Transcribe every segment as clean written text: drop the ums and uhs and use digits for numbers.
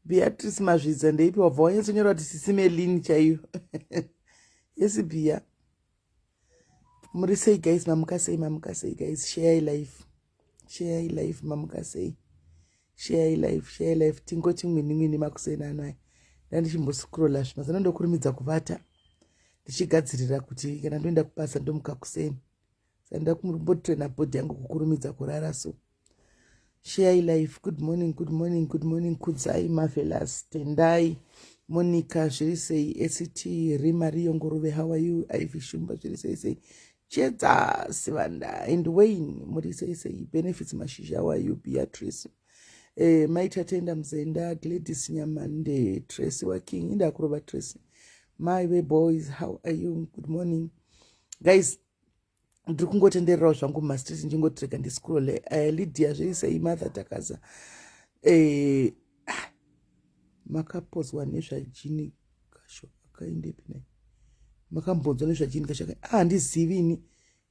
Beatrice Mazvidza, ndeipi? Wabva wanyatsonyora kuti sisi Melini chaiyo. Yes, Bia, muri sei guys? Mamuka sei? Mamuka sei guys? Share live, share live. Mamuka sei? Share live, share live. Tingoti mwini mwini makuseni ano aya. Ndandichimboscrolla zvimazana, ndokurumidza kuvata ndichigadzirira kuti kana ndoenda kubasa ndomuka kuseni. Saka ndakumbotraina body yangu kukurumidza kurara. So share live. Good morning, good morning, good morning. Kudzai Marvelous, Tendai, Monica, zviri sei? Act Rimariyo Nguruve, how are you? Ivy Shumba, zviri sei sei? Chedza Sivanda and Wayne, muri sei sei? Benefits Mashizha, how are you? Beatrice, Maitatenda Mzenda, Gladys Nyamande, Tracy Waking, indakurova Tracy. My way boys, how are you? Good morning guys. Ndiri kungotendererawo zvangu mumastreet, ndingotirega ndiscrolle. Lydia, zviri sei? Martha Takaza, makapozwa nezvaJini Kasho akaendepi nai? Makambonzwa nezvaJini Kasho? Ah, handizivi ini.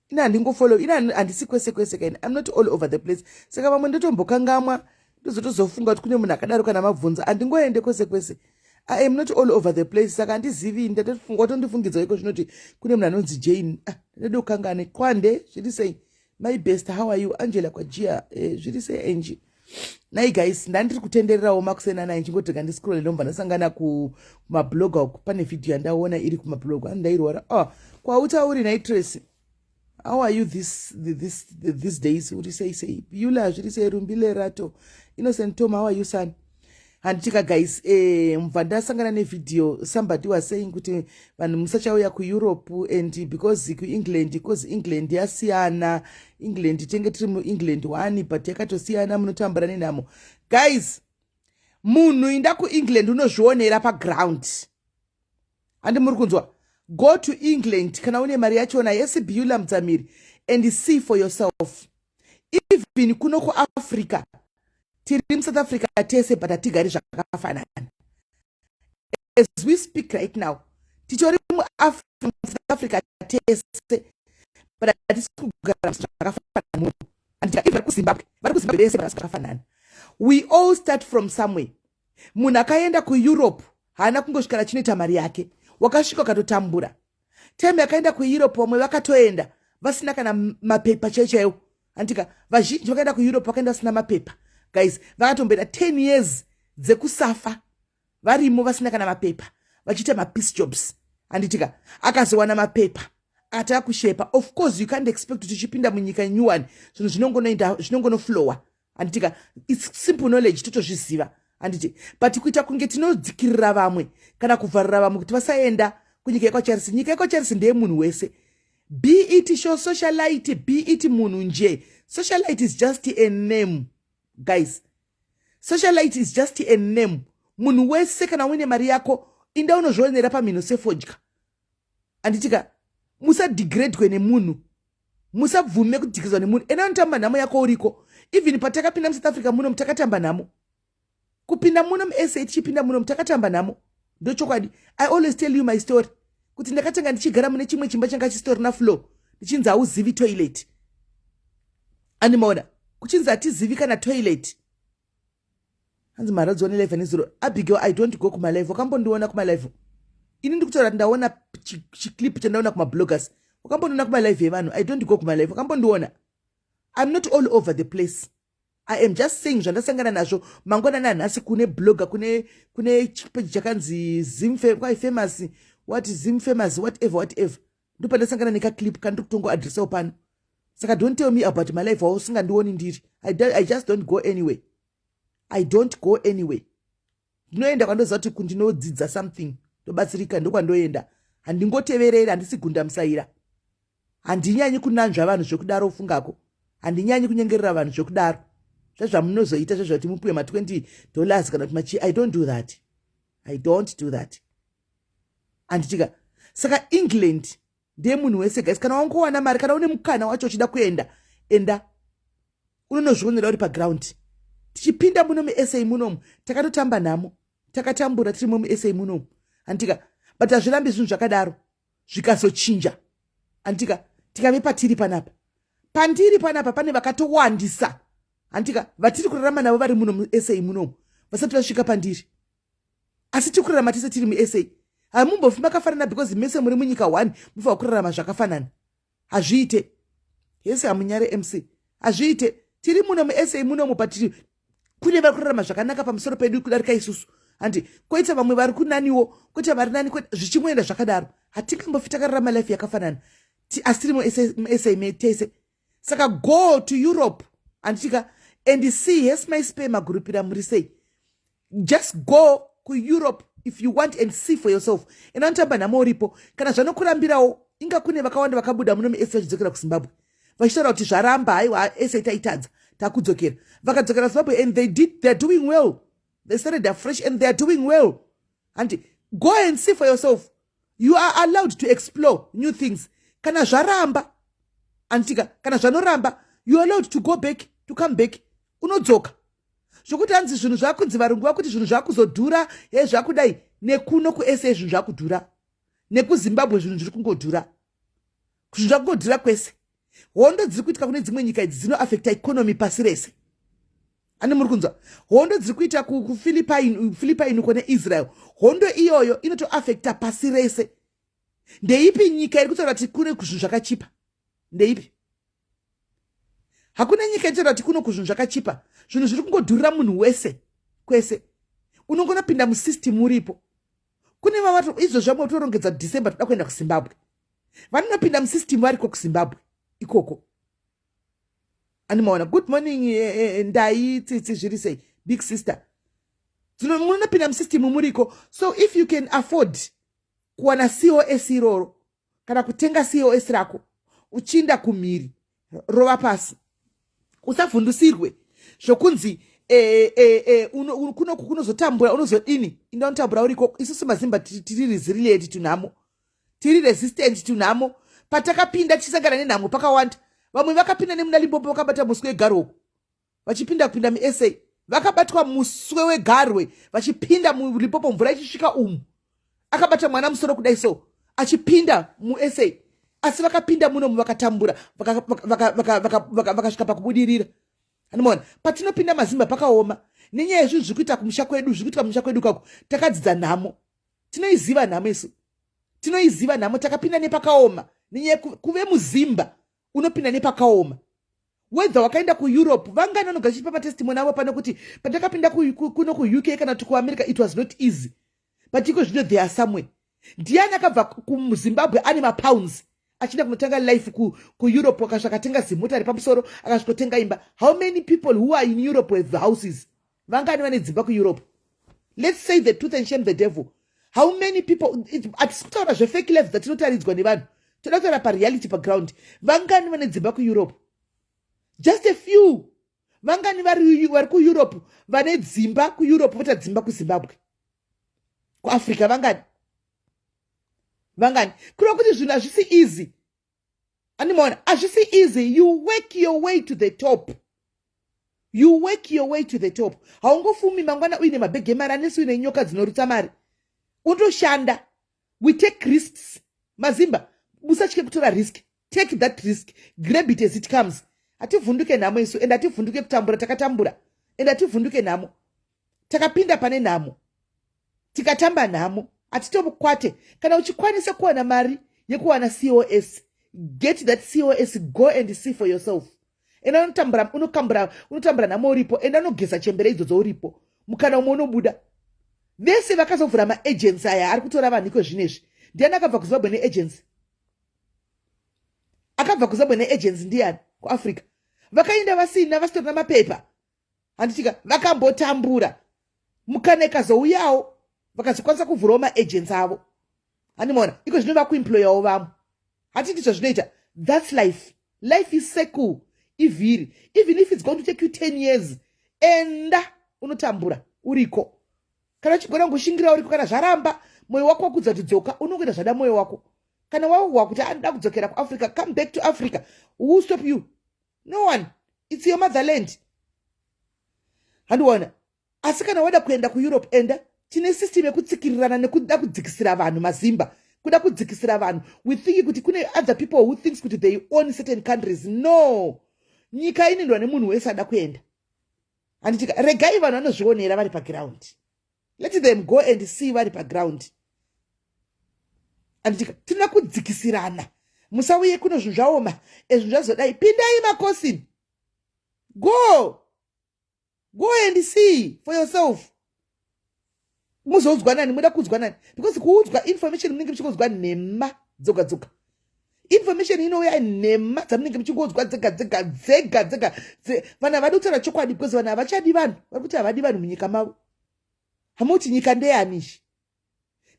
Ini handingofollow, ini handisi kwese kwese kaini. I'm not all over the place, saka vamwe ndotombokangamwa, ndozotozofunga kuti kune munhu akadaro kana mabvunza. Handingoende kwese kwese. I am not all over the place, saka handizivi. Ndatofunga watondifungidza iko zvinoti kune munhu anonzi Jane. Ah, ndadokangane kwande. Zviri sei my best? How are you, Angela Kwajia? Zviri sei, Angie? Nai guys, ndandiri kutendererawo makuseni nai, ndichingotirega ndiscrolle, ndomva ndasangana kumabloga uku. Pane vhidhiyo yandaona iri kumabloga andairwara. Oh, kwautauri nai Tracy, how are you this days? Uri sei sei? Yula, zviri sei? Rumbile Rato, Innocent Tom, how are you, son? Handitika guys, mubva ndasangana nevhidhiyo. Somebody was saying kuti vanhu musachauya kuEurope and because kuEngland, because England yasiyana. England tenge tiri muEngland one, but yakatosiyana, munotambura nenhamo. Guys, munhu inda kuEngland unozvionera paground. Handi muri kunzwa? Go to England kana une mari yachona. Yes, Beulah Mudzamiri, and see for yourself. Even kuno kuAfrica, tiri muSouth Africa tese, but hatigari zvakafanana. As we speak right now, titori muSouth Africa tese, but hatisi kugara zvakafanana muno. Even kuZimbabwe, vari kuZimbabwe vese vakasi zvakafanana. We all start from somewhere. Munhu akaenda kuEurope haana kungosvikara chinoita mari yake, wakasvika ukatotambura. Time yakaenda kuEurope, vamwe vakatoenda vasina kana mapepa chaiyo chaiwo. Handika vazhinji vakaenda kuEurope vakaenda vasina mapepa guys, vakatomboenda 10 years dzekusafa varimo vasina kana mapepa, vachiita mapiece jobs. Handitika akazowana mapepa akatanga kushepa. Of course you can't expect kuti uchipinda munyika new one zvinhu zvinongonoenda, zvinongonoflowa. Handitika it's simple knowledge, totozviziva, handiti? But kuita kunge tinodzikirira vamwe kana kuvharira vamwe kuti vasaenda kunyika yekwaCharles, nyika yekwaCharles ndeyemunhu wese. Be it show socialite, be it munhu nje. Socialite is just a name guys, socialite is just a name. Munhu wese kana uine mari yako, inda unozvionera pamhino sefodya. Handitika musadegradwe nemunhu, musabvume kudhikizwa nemunhu. Enda unotamba nhamo yako uriko. Even patakapinda muSouth Africa muno, takatamba nhamo. Kupinda muno muSA, tichipinda muno takatamba nhamo, ndochokwadi. I always tell you my story kuti ndakatanga ndichigara mune chimwe chimba changa chisitorina floor, ndichinzi hauzivi toilet. Andimaona kuchinzi hatizivi kana toilet. Hanzi maradziwa nelive nezuro. Abigail, I don't go kumalive. Wakambondiona kumalive? Ini ndikutaura kuti ndaona chiclip chandaona kumabloggers. Wakambondiona kumalive evanhu? I don't go kumalive. Wakambondiona? I'm not all over the place. I am just saying zvandasangana nazvo mangwanani anhasi. Kune blogger, kune chipeji chakanzi Zimkwai Famous, what, Zim Famous, whatever whatever, ndopandasangana nekaclip kandiri kutongoadresawo pano. Saka don't tell me about my life wausingandioni ndiri. I just don't go anyway. I don't go anyway. Ndinoenda kwandoziva kuti kundinodzidza something, ndobatsirika, ndokwandoenda. Handingotevereri, handisi gunda musaira, handinyanyi kunanzva vanhu zvekudaro. Fungako, handinyanyi kunyengerera vanhu zvekudaro, zvezvamunozoita zvezvati mupiwe ma$20 kana kuti machi. I don't do that, I don't do that. Handitika saka England ndeyemunhu wese guys. Kana wangowana mari, kana une mukana wacho uchida kuenda, enda unonozvionera uri paground. Tichipinda muno muSA munomu takatotamba nhamo, takatambura tirimo muSA munomu. Handitika but hazvirambi zvinhu zvakadaro zvikazochinja. Handitika tikave patiri panapa, pandiri panapa pane vakatowandisa, handitika, vatiri kurarama navo vari muno muSA munomu. Vasati vasvika pandiri, asi tiri kurarama tese tiri muSA. Hamumbofi makafanana because mese muri munyika one, mufanira kurarama zvakafanana. Hazviite yese. Hamunyare MC, hazviite. Tiri muno muSA munomu, patiri kune vari kurarama zvakanaka pamusoro pedu kudarika isusu, handi? Koita vamwe vari kunaniwo, koita vari nani, zvichingoenda zvakadaro. Hatingambofi takararama life yakafanana, asi tiri muSA tese. Saka go to Europe, handitika, and see. Yes, my spe magurupira, muri sei? Just go kuEurope if you want and see for yourself. Enda unotamba nhamo uripo. Kana zvanokurambirawo, inga kune vakawanda vakabuda muno muSA vachidzokera kuZimbabwe vachitaura kuti zvaramba, haiwa, SA taitadza, takudzokera. Vakadzokera Zimbabwe and they're doing well. They started afresh and they are doing well, handi? Go and see for yourself. You are allowed to explore new things. Kana zvaramba, anditika, kana zvanoramba, you are allowed to go back, to come back. Unodzoka. Zvokuti hanzi zvinhu zvakunzi, varungu vakuti zvinhu zvakuzodhura, he, zvakudai nekuno kuSA zvinhu zvakudhura, nekuZimbabwe zvinhu zviri kungodhura, zvinhu zvakungodhura kwese. Hondo dziri kuitika kune dzimwe nyika idzi dzinoafecta economy pasi rese. Ani muri kunzwa? Hondo dziri kuita kuPhilippine uko neIsrael, hondo iyoyo inotoafecta pasi rese. Ndeipi nyika iri kutaura kuti kune zvinhu zvakachipa? Ndeipi? Hakuna nyika inotaura kuti kuno kuzvinhu zvakachipa. Zvinhu zviri kungodhurira munhu wese kwese. Unongonopinda musystem uripo. Kune vavato izvozvo vamwe torongedza December toda kuenda kuZimbabwe, vanonopinda musystem variko kuZimbabwe ikoko. Animaona? Good morning, Ndai Tsitsi, zviri sei, big sister? Munonopinda musystem muriko. So if you can afford kuwana COS iroro kana kutenga COS rako uchiinda kumhiri, rova pasi, usavhundusirwe zvokunzi kunoku kunozotambura, unozodini. Inda unotambura uriko. Isusu maZimba tiri resilient tunhamo, tiri resistant tunhamo. Patakapinda tichisangana nenhamo pakawanda. Vamwe vakapinda nemuna Limpopo, vakabata muswe wegarwe vachipinda kupinda muSA, vakabatwa muswe wegarwe vachipinda muLimpopo, mvura ichisvika umu, akabata mwana musoro kudai so achipinda muSA. Asi vakapinda munomu, vakatambura, vakasvika pakubudirira. Anomaona patinopinda maZimba pakaoma nenyaya yezvinhu zviri kuita kumusha kwedu, zviri kuitika kumusha kwedu kako. Takadzidza nhamo, tinoiziva nhamo isu, tinoiziva nhamo. Takapinda nepakaoma nenyaya kuve muZimba unopinda nepakaoma. Whether wakaenda kuEurope, vangani vanogara chipa matestimony avo pano kuti pandakapinda kuno kuUK kana kuti kuAmerica, it was not easy, but iko zvino they are somewhere. Ndiani akabva kuZimbabwe ane mapounds achienda kunotanga life kuEurope, akasvika akatenga zimota repamusoro, akasvikotenga imba? How many people who are in Europe have houses? Vangani vane dzimba kuEurope? Let's say the truth and shame the devil. How many people? Hatisi kutaura zvefake life dzatinotaridzwa nevanhu, toda kutaura pareality, paground. Vangani vane dzimba kuEurope? Just a few. Vangani vari kuEurope vane dzimba kuEurope, vota dzimba kuZimbabwe, kuAfrica? Vangani? Vangani? Kureva kuti zvinhu hazvisi easy. Andimaona, hazvisi easy. You work your way to the top, you work your way to the top. Haungofumi mangwana uine mabhegi emari anesi, uine nyoka dzinorutsa mari. Unotoshanda. We take risks. MaZimba, musatye kutora risk. Take that risk, grab it as it comes. Hativhunduke nhamo isu, and hativhunduke kutambura. Takatambura and hativhunduke nhamo. Takapinda pane nhamo, tikatamba nhamo, hatitokwate. Kana uchikwanisa kuwana mari yekuwana COS, get that COS, go and see for yourself. Enda unotambura, unokambura, unotambura nhamo uripo. Enda unogeza chembere idzodzo uripo. Mukana umwe unobuda. Vese vakazovhura maagency aya ari kutora vanhu iko zvinezvi, ndiani akabva kuZimbabwe neagency? Akabva kuZimbabwe neagency ndiani? KuAfrica vakaenda vasina, vasitorina mapepa, handitika? Vakambotambura, mukana ikazouyawo, vakazokwanisa kuvhurawo maagency avo. Handimaona iko zvino vakuemployawo vamwe. Hatiti zvazvinoita? That's life. Life is circle, ivhiri. Even if it's going to take you 10 years, enda unotambura uriko. Kana uchigona kungoshingira uriko, kana zvaramba, mwoyo wako wakudza kuti dzoka, unongoita zvada mwoyo wako. Kana wauhwa kuti anoda kudzokera kuAfrica, come back to Africa. Who stop you? No one. It's your motherland, handiona? Asi kana wada kuenda kuEurope, enda. Tine system yekutsikirirana nekuda kudzikisira vanhu. MaZimba kuda kudzikisira vanhu. We think kuti kune other people who thinks kuti they own certain countries. No, nyika inoendwa nemunhu wese ada kuenda. Handitika regai vanhu vanozvionera vari paground. Let them go and see vari paground. Handitika tinoda kudzikisirana. Musauye kuno zvinhu zvaoma, ezvinhu zvazodai. Pindai makosini. Go. Go and see for yourself. Muzoudzwa nani? Muda kuudzwa nani? Because kuudzwa information munenge muchingonzwa nhema dzoga dzoga. Information inouya nhema dzamunenge muchingonzwa dzega dzega dzega dzega. Vanhu havadi kutaura chokwadi because vanhu havachadi vanhu. Vari kuti havadi vanhu munyika mavo. Hamuti nyika ndeyani izvi?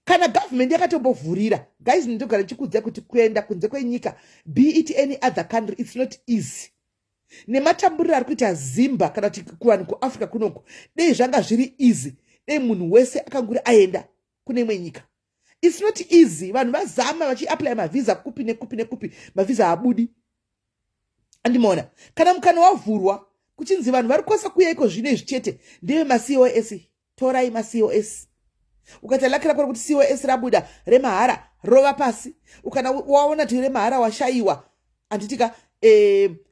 Kana government yakatombovhurira, guys, ndinogara ndichikuudzai kuti kuenda kunze kwenyika, be it any other country, it's not easy. Nematamburiro ari kuita Zimba kana kuti kuvanhu kuAfrica kunoku, dei zvanga zviri easy, dei munhu wese akanguri aenda kune imwe nyika. It's not easy. Vanhu vazama vachiapply mavhisa kupi nekupi nekupi, mavhisa haabudi. Andimaona kana mukana wavhurwa kuchinzi vanhu vari kukwanisa kuuya iko zvino izvi chete ndeve maCOS. Torai maCOS. Ukaita laki rako rekuti COS rabuda remahara, rova pasi. Ukana waona kuti remahara washayiwa, handitika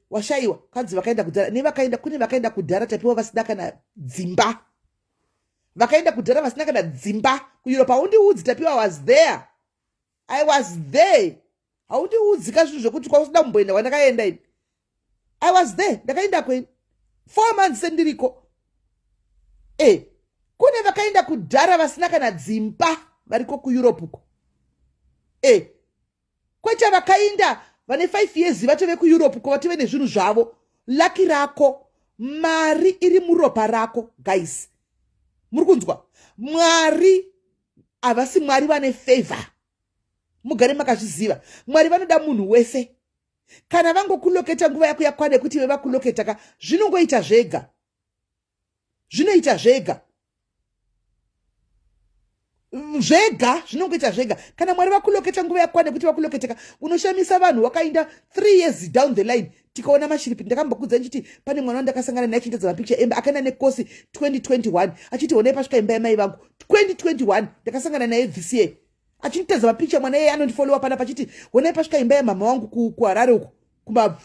washayiwa, kanzi vakaenda kudhara nevakaenda kune vakaenda kudhara tapiwa vasina kana dzimba. Vakaenda kudhara vasina kana dzimba kuEurope. Haundiudzi Tapiwa was there. I was there. Haundiudzi ka zvinhu zvekuti kwausina kumboenda kwandakaenda ini. I was there. Ndakaenda kweni 4 months sendiriko. Kune vakaenda kudhara vasina kana dzimba variko kuEurope uko. Kwete vakaenda vane 5 years vatove kuEurope uko, vatove nezvinhu zvavo. Laki rako, mari iri muropa rako. Guys, muri kunzwa? Mwari havasi Mwari vane favor. Mugare makazviziva, Mwari vanoda munhu wese. Kana vangokuloketa, nguva yako yakwana yekuti ive vakuloketa ka, zvinongoita zvega, zvinoita zvega zvega, zvinongoita zvega. Kana Mwari vakuloketa, nguva yakwana yekuti vakuloketeka, unoshamisa vanhu. Wakaenda 3 years down the line, tikaona mashiripi. Ndakambokudza ndichiti pane mwana wandakasangana naye achiitadza mapicture emba, akaenda nekosi 2021, achiti honai pasvika imba yamai vangu. 2021 ndakasangana naye this year achinditadza mapicture. Mwana iyeye anondifollowa panapa, achiti honai pasvika imba yamama wangu kuHarare uko,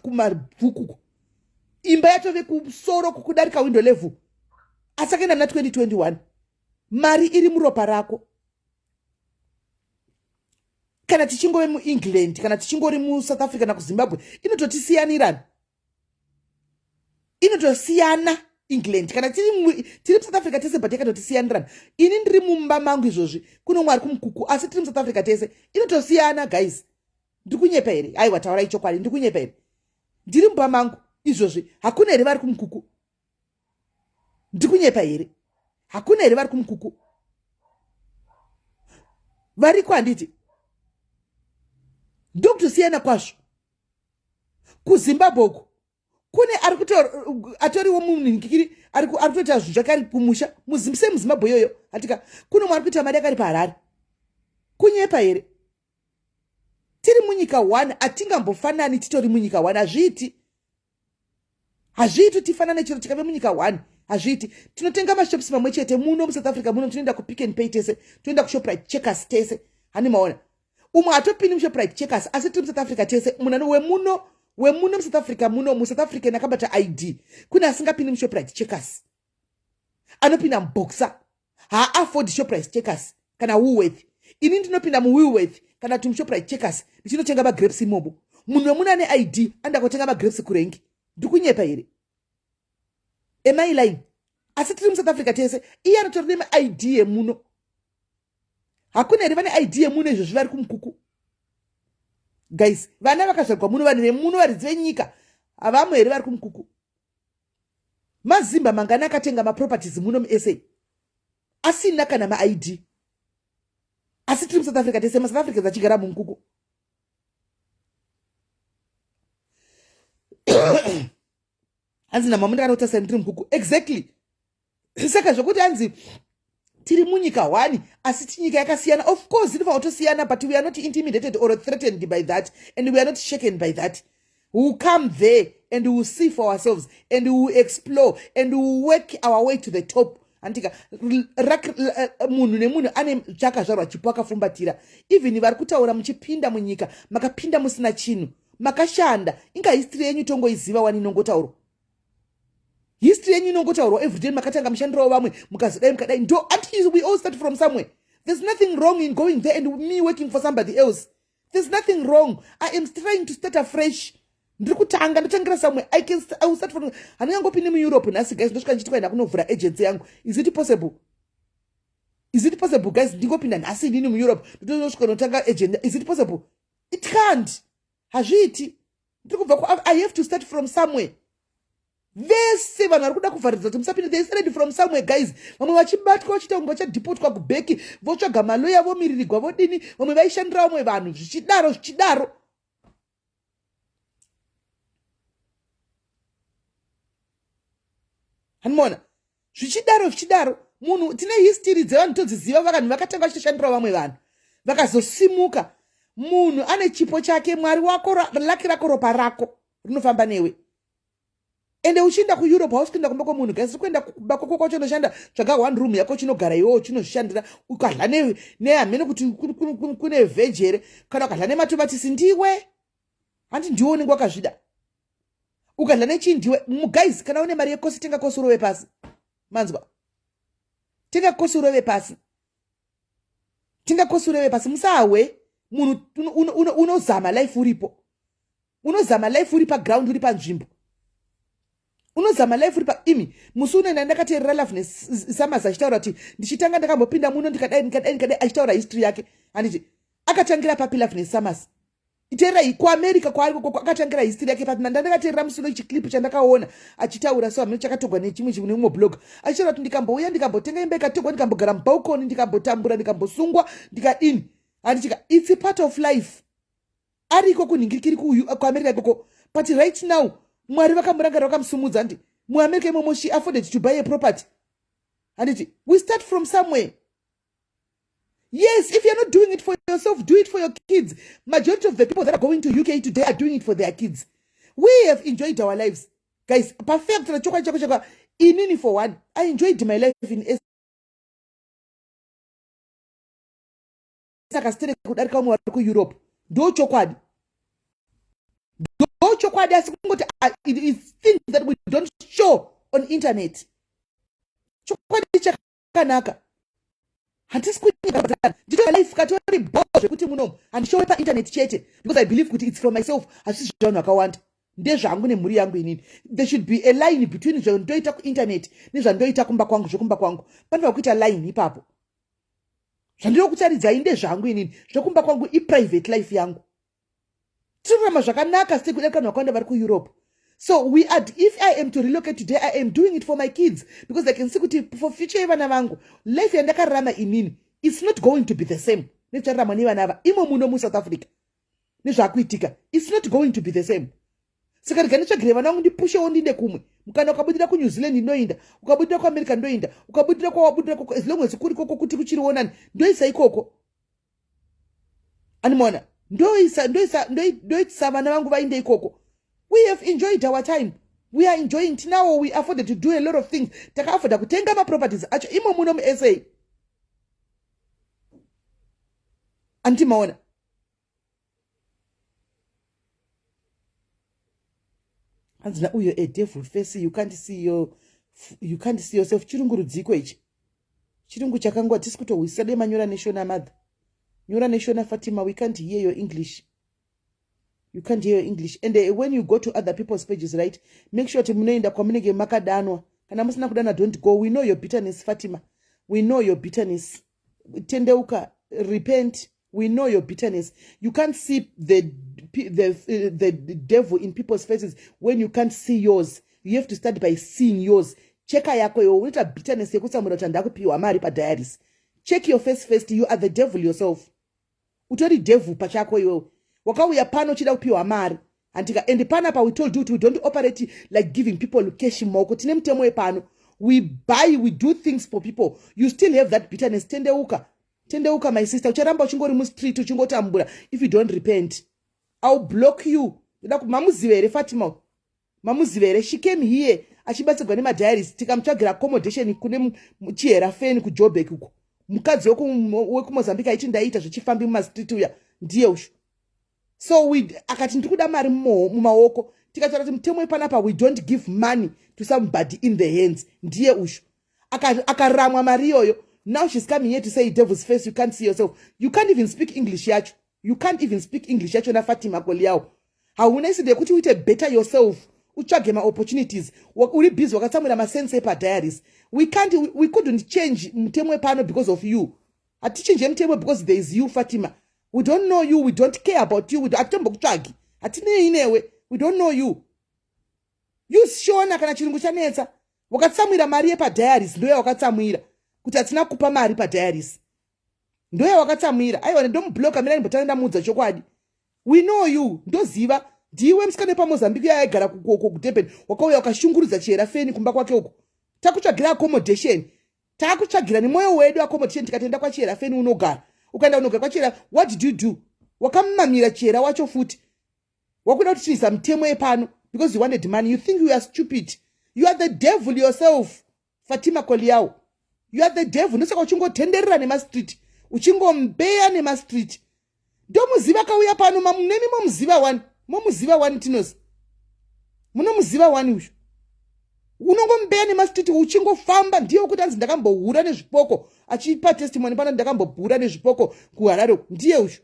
kuMabvuku uko. Imba yatove kumusoro kukudarika window level, asi akaenda muna 2021. Mari iri muropa rako. Kana tichingove muEngland, kana tichingori muSouth Africa nakuZimbabwe, inototisiyanirana, inotosiyana. England, kana tiri muSouth Africa tese, but yakatotisiyanirana. Ini ndiri mumba mangu izvozvi, kuno mwari kumukuku, asi tiri muSouth Africa tese, inotosiyana. Guys, ndikunyepa here? Aiwa, taurai chokwadi, ndikunyepa here? Ndiri mumba mangu izvozvi, hakuna here vari kumukuku? Ndikunyepa here? Hakuna here vari kumukuku? Variko, handiti? Ndokutosiyana kwazvo. KuZimbabwe uku kune ari kuto atoriwo munhingikiri, ari kutoita zvinhu zvake ari kumusha semuZimbabwe iyoyo, hatika kuno mwari kuita mari akari paHarare. Kunyepa here? Tiri munyika one, hatingambofanani titori munyika one. Hazviiti, hazviiti tifanane chero tikave munyika one, hazviiti. Tinotenga mashops mamwe chete muno muSouth Africa muno, tinoenda kuPick and Pay tese, toenda kuShoprite Checkers tese. Hani maona umwe hatopindi muShoprite Checkers, asi tiri muSouth Africa tese. Munhu wemuno, wemuno muSouth Africa muno, muSouth African akabata ID, kune asingapindi muShoprite Checkers, anopinda muBoxer, haafford Shoprite Checkers kana Woolworth. Ini ndinopinda muWoolworth kana kuti muShoprite Checkers ndichinotenga magrapes imomo. Munhu wemuno ane ID anoda kutenga magrapes kurengi. Ndikunyepa here? Am I lying? Asi tiri muSouth Africa tese, iye anotori nemaID yemuno. Hakuna here vane ID yemuno izvozvi vari kumukuku? Guys, vana vakazvarwa muno, vanhu vemuno, varidzi venyika, havamo here vari kumukuku? Mazimba mangani akatenga maproperties muno muSA asina kana maID, asi tiri muSouth Africa tese, maSouth Africans achigara mumukuku? Hanzi namama ndakanotasira ndiri mukuku. Exactly. Saka zvokuti hanzi tiri munyika one asi tinyika yakasiyana, of course inofanira kutosiyana, but we are not intimidated or threatened by that and we are not shaken by that. We will come there and we will see for ourselves and we will explore and we will work our way to the top. Andika munhu nemunhu ane chakazvarwa chipo akafumbatira. Even vari kutaura muchipinda munyika, makapinda musina chinhu, makashanda. Inga history yenyu tongoiziva wani, inongotaurwa. History yenyu inongotaurwa everyday, makatanga mushandirawo vamwe, mukazodai mukadai. Ndo until we all start from somewhere. There's nothing wrong in going there and me working for somebody else. There's nothing wrong. I am trying to start afresh. Ndiri kutanga, ndotangira somewhere. I can I will start from, handingangopinde muEurope nhasi, guys, ndosvika ndichiti kwaenda kunovhura agency yangu. Is it possible? Is it possible, guys? Ndingopinda nhasi inini muEurope, ndotosvika notanga agent. Is it possible? It can't. Hazviiti. Ndiri kubva ku, I have to start from somewhere. Vese vanhu vari kuda kuvharidza kuti musapinde, they started from somewhere, guys. Vamwe vachibatwa, vachiita kunge vachadhipotwa kubheki, votsvaga maloya, vomiririgwa, vodini. Vamwe vaishandira vamwe vanhu, zvichidaro zvichidaro. Hanimona zvichidaro zvichidaro. Munhu, tine history dzevanhu todziziva. Vanhu vakatanga vachitoshandira vamwe vanhu, vakazosimuka. Munhu ane chipo chake. Mwari wako, laki rako, ropa rako rinofamba newe. Ende uchienda kuEurope, hausi kuenda kumba kwemunhu, guys. Kuenda kumba kwako kwacho unoshanda, tsvaga one room yako, chinogara iwewo, chinozvishandira. Ukadla nehamene kuti kune veg here, kana ukadla nematomatisi, ndiwe handi, ndiwe unenge wakazvida. Ukadla nechii, ndiwe. Guys, kana une mari yekosi, tenga kosi urove pasi. Manzwa? Tenga kosi urove pasi, tenga kosi urove pasi. Musahwe munhu unozama life uripo, unozama life uri paground, uri panzvimbo, unozama life uri pa. Imi musi unoenda, ndakateerera Loveness Summers achitaura kuti ndichitanga ndakambopinda muno, ndikadai, ndikadai, ndikadai, achitaura history yake, handiti? Akatangira papi Loveness Summers? Teerai, kuAmerica kwaari kokoko, akatangira history yake papi? Ndandakateerera musi uno chiclip chandakaona achitaura, so hamene chakatogwa nechimwe chimwe neumwe blog, achitaura kuti ndikambouya, ndikambotenga imba ikatogwa, ndikambogara mubalcony, ndikambotambura, ndikambosungwa, ndikadini, handichika. It's a part of life. Ariko kunhingirikiri kuAmerica ikoko, but right now Mwari vakamurangarira, vakamusumudza, handi? MuAmerica imomo she afforded to buy a property, handiti? We start from somewhere. Yes, if you're not doing it for yourself, do it for your kids. Majority of the people that are going to UK today are doing it for their kids. We have enjoyed our lives, guys. Perfect. Chokwadi chako chaka, inini for one, I enjoyed my life in saka sitere kudarika vamwe vari kuEurope. Ndo chokwadi, ndo chokwadi. Asi kungoti it is things that we don't show on internet. Chokwadi chakanaka, handisi kunyika ndito life katori bo zvekuti munomu handishowe painternet chete, because I believe kuti it's for myself. Hazvisi zvevanhu vakawanda, ndezvangu nemhuri yangu inini. There should be a line between zvandoita kuinternet nezvandoita kumba kwangu. Zvekumba kwangu panofanira kuita line ipapo. Zvandinokutaridzai ndezvangu inini, zvekumba kwangu iprivate life yangu. Tinorarama zvakanaka sei kudarika vanhu vakawanda vari kuEurope. So we are, if I am to relocate today, I am doing it for my kids, because I can see kuti for future yevana vangu, life yandakararama inini, it's not going to be the same nechararama nevana ava imo muno muSouth Africa. Nezvaakuitika, it's not going to be the same. Saka rega nditsvagire vana vangu, ndipushewo, ndinde kumwe. Mukana ukabudira kuNew Zealand, ndoinda. Ukabudira kuAmerica, ndoinda. Ukabudira kwawabudira koko, as long as kuri koko kuti kuchirionani, ndoisa ikoko. Animona, ndoisa, ndoisa, ndoisa vana vangu vainde ikoko. We have enjoyed our time, we are enjoying. Tinawo, we afforded to do a lot of things. Takaafforda kutenga maproperties acho imo muno muSA, andimaona. Hanzi nauyo, a devil face, you can't see yourself. Chirungu rudziko ichi? Chirungu chakangwa tisi kutohwisisa. Dai manyora neShona, mother. Nyora neShona, Fatima. We can't hear your English. You can't hear your English. And when you go to other people's pages, right, make sure kuti munoenda kwamunenge makadanwa. Kana musina kudanwa, don't go. We know your bitterness, Fatima. We know your bitterness. Tendeuka, repent. We know your bitterness. You can't see the devil in people's faces when you can't see yours. You have to start by seeing yours. Cheka yako iwe. Unoita bitterness yekutsamura kuti handakupiwa mari padiaries. Check your face first. You are the devil yourself. Utori devil pachako iwewe. Wakauya pano uchida kupiwa mari, handika? And panapa we told you kuti we don't operate like giving people cash mumaoko. Tine mutemo wepano. We buy, we do things for people. You still have that bitterness. Tendeuka, tendeuka, my sister. Ucharamba uchingori mustreet uchingotambura if you don't repent. I'll block you. Ndoda mamuziva here Fatima? Mamuziva here? She came here achibatsirwa nemadiaries, tikamutsvagira accommodation kune Chihera Fen kuJobek uko. Mukadzi wekuMozambique aiti ndaiita zvechifambi mumastreet uya, ndiye ushu. So we akati ndiri kuda mari mumaoko. Tikataura kuti mutemo wepanapa, we don't give money to somebody in the hands. Ndiye ushu akaramwa mari iyoyo. Now she's coming here to say devil's face. You can't see yourself. You can't even speak English yacho. You can't even speak English yacho. NaFatima Koliao, hauna iside yekuti uite better yourself, utsvage maopportunities. Uri busy wakatsamwira masense epadiaries. We can't, we couldn't change mutemo wepano because of you. Hatichinje mutemo because there is you, Fatima. We don't know you. We don't care about you. Hatitombokutsvagi, hatinei newe. We don't know you. Use Shona kana chirungu chanetsa. Wakatsamwira mari yepadiaries, ndoya wakatsamwira kuti hatina kupa mari padiaries, ndoya wakatsamwira. Aiwa, ndomubloka. Mira, ndimbotanga ndamuudza chokwadi. We know you. Ndoziva ndiwe musikana wepaMozambique yaigara kuDurban, wakauya wakashungurudza Chihera Feni kumba kwake uko. Takutsvagira accommodation, taakutsvagira nemwoyo wedu accommodation. Tikatenda kwaChihera Feni unogara, ukaenda unogara kwaChihera. What did you do? Wakamamira Chihera wacho futi. Wakuda kuti chiisa mutemo yepano because you wanted money. You think you are stupid. You are the devil yourself, Fatima Koliao. You are the devil. Ndosaka uchingotenderera nemastreet, uchingombeya nemastreet. Ndomuziva, akauya pano nemi. Momuziva wani, momuziva wani. Tinozi munomuziva wani uyu. Unongombeya nemastreet, uchingofamba. Ndiye wekuti anzi ndakambohura nezvipoko, achipa testimony pano, ndakambobhura nezvipoko kuHarare. Ndiye uyu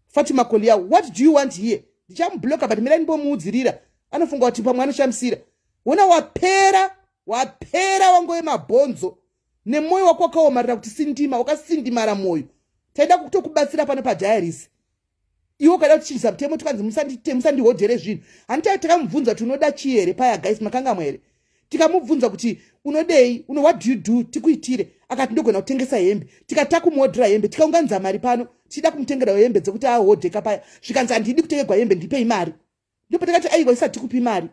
Fatima Kolia. What do you want here? Ndichamubloka, but mirai ndimbomuudzirira. Anofunga kuti pamwe anoshamisira. Wona, wapera, wapera, wangove mabhonzo nemwoyo wako wakaomarira kuti sindima, wakasindimara mwoyo. Taida kutokubatsira pano padiaries, iwe ukada kutichinjisa mutemo. Tikanzi musandihodhere zvinhu. Handiti takamubvunza kuti unoda chii here paya? Guys, makangamwa here? Tikamubvunza kuti unodei, uno, what do you do, tikuitire? Akati ndogona kutengesa hembe. Tikati takumuhodhera hembe, tikaunganidza mari pano tichida kumutengera hembe dzekuti ahodheka paya. Zvikanzi handidi kutengerwa hembe, ndipei mari. Ndipo takati aiwa, isati tikupi mari.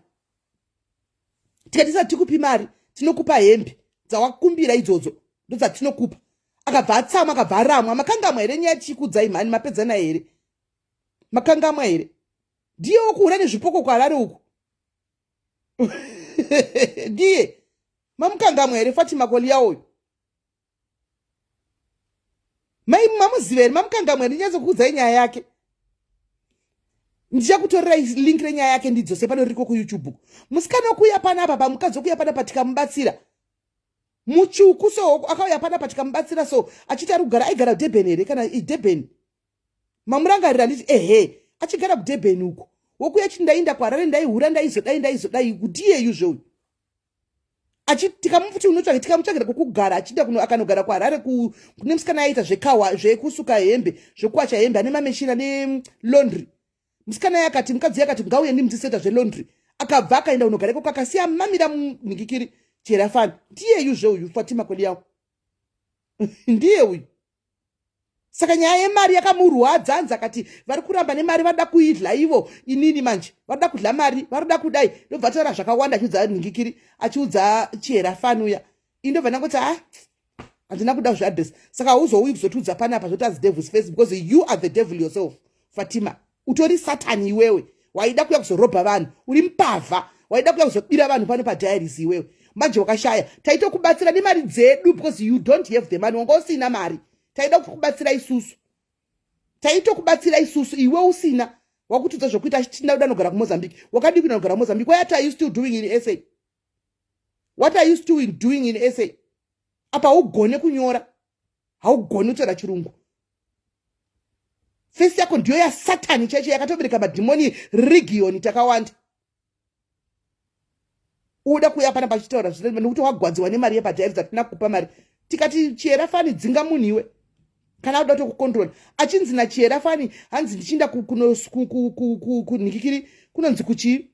Tikati isati tikupi mari, tinokupa hembe dzawakumbira idzodzo, ndodzatinokupa. Akabva atsama, akabva aramwa. Makangamwa here nyaya tichikudzai mhani? Mapedzana here? Makangamwa here? Ndiye wokuhura nezvipoko kuHarare uku, ndiye. Mamukangamwa here Fatima Kolia uyu? Mai, mamuziva here? Mamukangamwa here? Ndinyatsokuudzai nyaya yake. Ndichakutorerai link renyaya yake ndidzose pano, ririko kuYouTube. Musikana wekuuya panapa, pamukadzi wekuuya panapa tikamubatsira, mutsvuku. So akauya panapa tikamubatsira, so achiti ari kugara, aigara kuDurban here kana iDurban? Mamurangarira? Nditi ehe, achigara kuDurban uko, wokuya chiti ndainda kuHarare, ndaihura, ndaizodai, ndaizodai. Ndiyeyuzve uyu. Tikamuti unotsvaka, tikamutsvagira kwekugara, achiita kuno, akanogara kuHarare kune musikana aiita zvekawa, zvekusuka hembe, zvekuwacha hembe, ane mameshini, ane laundry. Musikana yakati, mukadzi yakati ngauye ndimutiseta zvelaundry. Akabva akaenda kunogara ikoko, akasiya mamira munhingikiri Cherafani. Ndiyeyuzve uyu Fatima Kweliyawo, ndiye uyu. Saka nyaya yemari yakamurwadza. Hanzi akati vari kuramba nemari, varida kuidla ivo. Inini manje varida kudla mari, varida kudai. Ndobva taura zvakawanda, achiudza nhingikiri, achiudza Chiherafani uya. Ini ndobva ndangoti a, handina kuda zveaddress. Saka hauzouyi kuzotiudza panapa zvoti azi devil's face, because you are the devil yourself, Fatima. Utori Satani iwewe. Waida kuya kuzorobha vanhu, uri mupavha. Waida kuya kuzobira vanhu pano padiaries iwewe. Manje wakashaya. Taitokubatsira nemari dzedu because you don't have the money. Wanga usina mari, taida kukubatsira isusu, taitokubatsira isusu, iwe usina. Wakutudza zvokuita achiti ndakuda nogara kuMozambique. Wakadii kuenda nogara kuMozambique? What are you still doing in SA? What are you still doing in SA? Apa haugone kunyora, haugoni kutaura chirungu. Face yako ndiyo yaSatani chaicho, yakatobereka madhimoni region takawanda. Uda kuuya pana pachitaura nekuti wagwadziwa nemari yepadiaries. Hatina kupa mari. Tikati Chiyera Fani dzinga munhu iwe kana uda kutokukontrola. Achinzi naChiyera Fani, hanzi ndichinda kunhikikiri, kunonzi kuchi,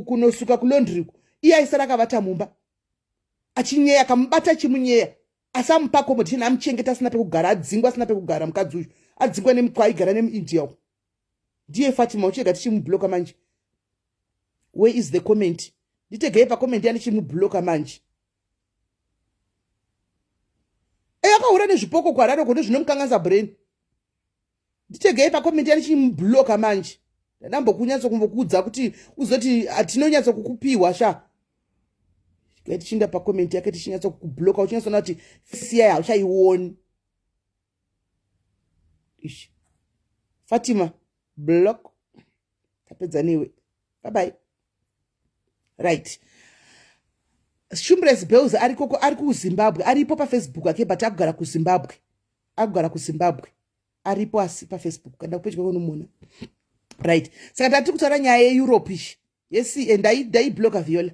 kunosuka kulaundry. Iye aisara akavata mumba achinyeya, akamubata achimunyeya, asi amupa accommodation, amuchengeta asina pekugara, adzingwa asina pekugara. Mukadzi uyu adzingwa nemukwaigara nemuIndia uku. Ndiye Fatima. Uchega tichimubloka manje. Where is the comment? Nditegei pacomment yandichimubloka manje. Eyakaura nezvipoko kuHarare kondo zvinomukanganisa brain. Nditegei pacomment yandichimubloka manje. Ndambokunyatsokumbokuudza kuti uzoti hatinonyatso kukupiwa sha. Tichinda pacomment yake, tichinyatso kukubloka, uchinyatsoona kuti siyai, hauchaioni. Ishi. Fatima, block. Tapedza newe. Bye bye. Right. Shumbres Bells arikoko, ari kuZimbabwe, aripo paFacebook ake, but akugara kuZimbabwe. Akugara kuZimbabwe. Aripo asi paFacebook, kana kupedyo unomuona. Right. Saka tati kutaura nyaya yeEurope ishi. Yes, and ndaibloka Viola.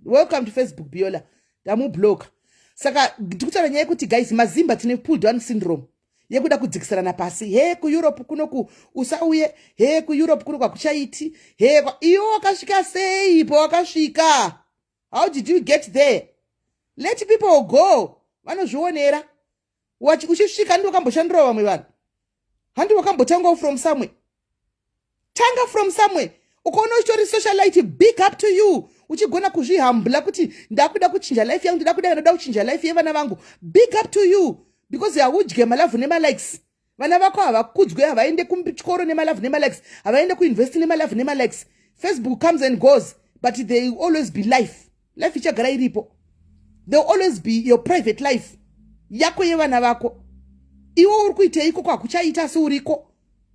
Welcome to Facebook, Viola. Ndamubloka. Saka ndikutaura nyaya yekuti guys, maZimba tine pull down syndrome yekuda kudzikisirana pasi. He, kuEurope kunoku usauye, he, kuEurope kunoku hakuchaiti, he, iwe wakasvika sei pawakasvika? How did you get there? Let people go, vanozvionera. Uchisvika ndi wakamboshandirawo vamwe vanhu, handi wakambotangawo from somewhere. Tanga from somewhere. Ukaona uchitori socialite, big up to you. Uchigona kuzvihambula kuti ndakuda kuchinja life yangu, ndoda kuchinja life yevana vangu, big up to you, because haudye malove nemalikes. Vana vako havakudzwe, havaende kuchikoro nemalove nemalikes, havaende kuuniversity nemalove nemalikes. Facebook comes and goes, but there will always be life. Life ichagara iripo. There will always be your private life yako, yevana vako. Iwe uri kuitei ikoko? Hakuchaita, asi uriko,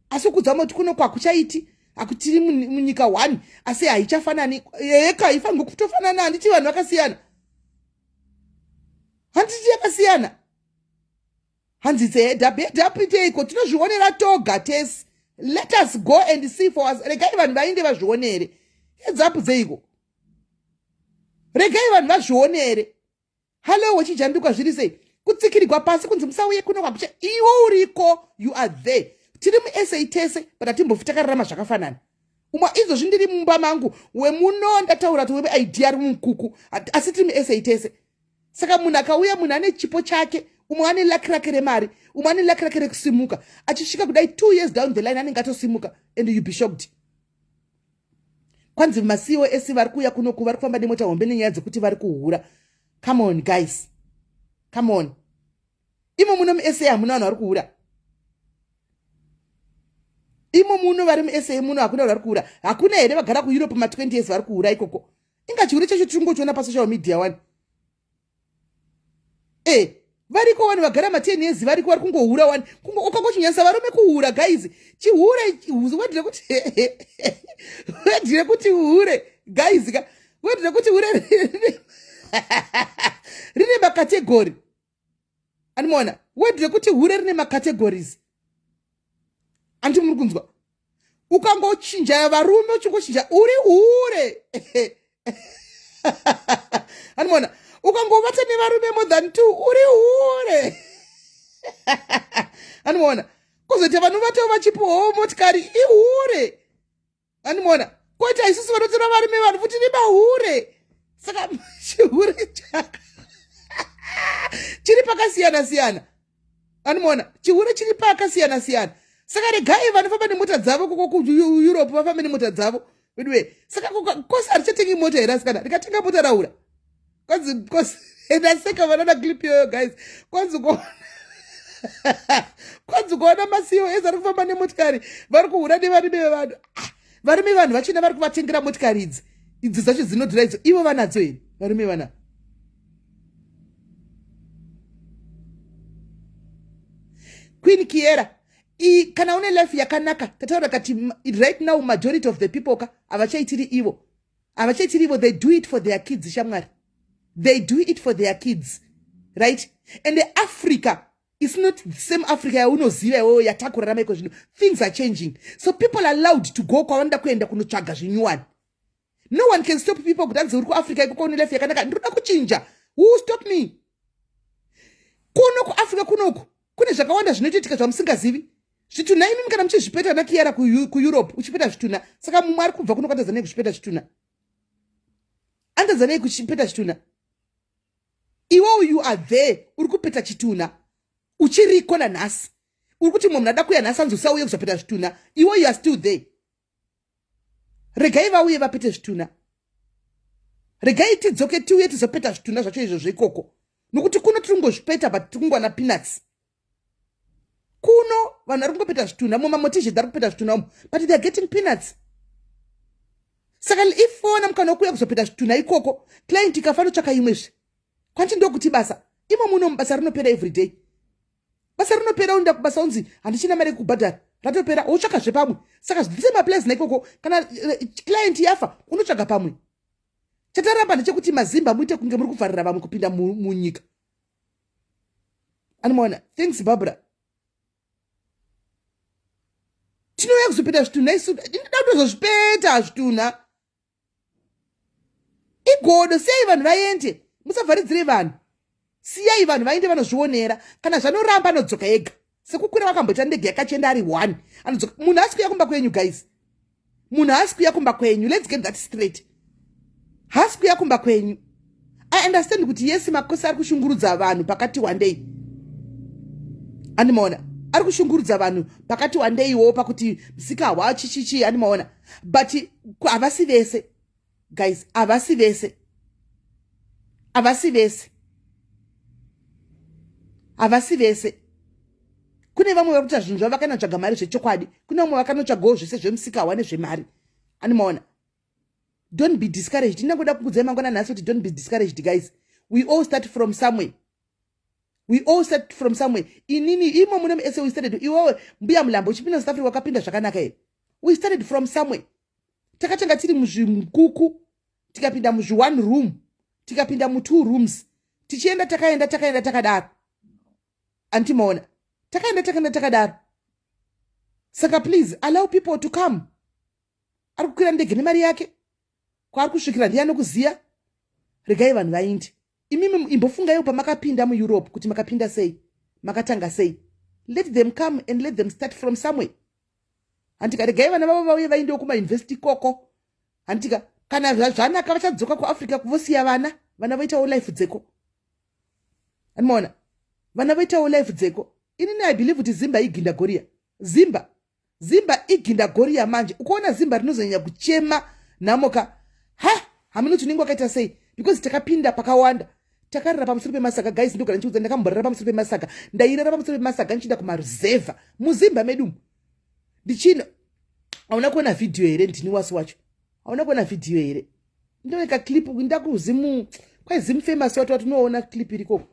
asi kudzama kuti kuno kwakuchaiti. Hakutiri munyika one, asi haichafanani. Eka haifanirwi kutofanana. Handiti vanhu vakasiyana? Handiti yakasiyana? Hanzi head up, head up iteiko? Tinozvionera toga tesi. Let us go and see for us. Regai vanhu vainde vazvionere. Heads up dzeiko? Regai vanhu vazvionere. Hallo, wechijambikwa, zviri sei? Kutsikirirwa pasi kunzi musauye kuno kwakucha, iwe uriko, you are there. Tiri muSA tese, but hatimbofi takararama zvakafanana. Umwe izvozvi ndiri mumba mangu, wemuno ndataura kuti webe idea ari mumukuku, asi tiri muSA tese. Saka munhu akauya, munhu ane chipo chake, umwe ane luck rake remari, umwe ane luck rake rekusimuka. Achisvika kudai, 2 years down the line anenge atosimuka, and you be shocked. Kwanzi maCEO ese vari kuuya kunoku vari kufamba nemota hombe nenyaya dzekuti vari kuhura. Come on guys, come on. Imo muno muSA hamuna vanhu vari kuhura? Imo muno vari muSA muno hakuna vanhu vari kuhura? Hakuna here vagara kuEurope ma20 years vari kuhura ikoko? Inga chihure chacho tiri kungochiona pasocial media wani. E, variko vanhu vagara ma10 years variko, vari kungohura wani. Ukangochinyanyisa varume kuhura, guys, chihure word rekuti hure, guys ka, word rekuti hure rine macategory. Animona word rekuti hure rine macategories, andi muri kunzwa? Ukangochinja varume, uchingochinja, uri hure. Animona ukangovata nevarume more than two, uri hure. Animona kwozoita vanovatawo vachipiwawo motikari, ihure. Animona koita isusu vanotora varume vanhu futi nemahure. Saka chihure chaka chiri pakasiyana siyana. Animona chihure chiri pakasiyana siyana. Saka regai vanofamba nemota dzavo koko kuEurope vafambe nemota dzavo veduwe. Saka kosi harichatengi mota here? Asikana, rikatenga mota raura. Kwanzi kosi, ndaseka vanana clip iyoyo, guys. Kwanzi kuona maCEO ese ari kufamba nemotikari vari kuhura nevarume vevanhu. Ah, varume vanhu vachina vari kuvatengera motikari idzi, idzi dzacho dzinodhura idzo, ivo vanadzo here varume vana? Queen Kiera, kana une life yakanaka, tataura kati right now majority of the people ka havachaitiri ivo, havachaitiri ivo. They do it for their kids, shamwari. They do it for their kids, right? And Africa is not the same Africa yaunoziva iwewo yatakurarama iko zvino. Things are changing, so people are allowed to go kwavanoda kuenda kunotsvaga zvinyuwani. No one can stop people kuti anzi uri kuAfrica ikoko une life yakanaka, ndinoda kuchinja. Who stop me? Kuno kuAfrica kunoku kune zvakawanda zvinotoitika zvamusingazivi. Zvitunha imimi kana muchizvipeta nakiyara kuEurope uchipeta zvitunha, saka mumwe ari kubva kuno kwatadza nei kuchipeta chitunha? Anotadza nei kuchipeta chitunha? Iwewo you are there, uri kupeta chitunha uchiriko nanhasi. Uri kuti mumwe munhu ada kuuya nhasi, anzi usauye kuzopeta zvitunha, iwe you are still there. Regai vauye vapete zvitunha. Regai tidzoke tiuye tizopeta zvitunha zvacho izvozvo ikoko, nokuti kuno tiri kungozvipeta, but tiri kungowana peanuts. Kuno vanhu vari kungopeta zvitunha mumamotizhed, ari kupeta zvitunha umo, but they are getting peanuts. Saka if waona mukana wekuuya kuzopeta zvitunha ikoko, client ikafanira kutsvaka imwezve kwanti ndokuti basa imo muno basa rinopera every day. Basa rinopera, unoenda kubasa unzi handichina mari yekubhadhara. Ratopera, wotsvaka zvepamwe. Saka zvise maplace naikoko. Kana client yafa, unotsvaga pamwe. Chataramba ndechekuti mazimba muite kunge muri kuvharira vamwe kupinda munyika. Anomaona. Thanks, Barbara. Tinouya kuzopeta zvitunha isu. Ndinoda kutozozvipeta zvitunha. Igodo. Siyai vanhu vaende, musavharidzire vanhu. Siyai vanhu vaende vanozvionera. Kana zvanoramba, anodzoka ega, sekukwira vakamboita ndege yakachienda ari one, anodzoka. Munhu haasi kuya kumba kwenyu, guys. Munhu haasi kuya kumba kwenyu. Let's get that straight. Haasi kuya kumba kwenyu. I understand kuti yes, makosi ari kushungurudza vanhu pakati wandei. Andimaona ari kushungurudza vanhu pakati wandeiwo pakuti musika chichichi. Andimaona, but havasi vese, guys. Havasi vese, havasi vese, havasi vese. Kune vamwe vari kuita zvinhu zvavo, vakanotsvaga mari zvechokwadi. Kune vamwe vakanotsvagawo zvese zvemusikawa nezvemari. Andimaona. Don't be discouraged. Ndinangoda kukudzai mangwana nhasi kuti don't be discouraged, guys. We all start from somewhere. We all start from somewhere. Inini imo mune ese, we started. Iwewe, Mbuya Mulambo, uchipinda South Africa, wakapinda zvakanaka here? We started from somewhere. Takatanga tiri muzvikuku, tikapinda muzvi one room, tikapinda mu two rooms, tichienda, takaenda, takaenda takadaro. Antimaona, takaenda, takaenda takadaro. Saka please allow people to come. Ari kukwira ndege nemari yake, kwaari kusvikira ndiani kuziya. Regai vanhu vainde. Imimi imbofungaiwo pamakapinda muEurope kuti makapinda sei, makatanga sei. Let them come and let them start from somewhere. Handika, regai vana vavo vauye vaendewo kumayunivhesiti ikoko. Handika, kana zvanaka vachadzoka kuAfrica, kuvosiya vana. Vana voitawo life dzeko. Andimaona, vana voitawo life dzeko. Inini I believe kuti Zimba iginda goria. Zimba, Zimba iginda goria. Manje ukuona Zimba rinozonyanya kuchema nhamoka. Ha, hamuna kuti unenge wakaita sei, because takapinda pakawanda. Takarara pamusoro pemasaga, guys. Ndogara ndichiudza, ndakamborara pamusoro pemasaga. Ndairara pamusoro pemasaga ndichienda kumaruzevha muzimba medu ndichino. Hauna kuona vhidhiyo here? Ndini wasi wacho. Hauna kuona vhidhiyo here? Ndoeka clip ndakuzimu kwaizimu famous wati wati unoona clip irikoko.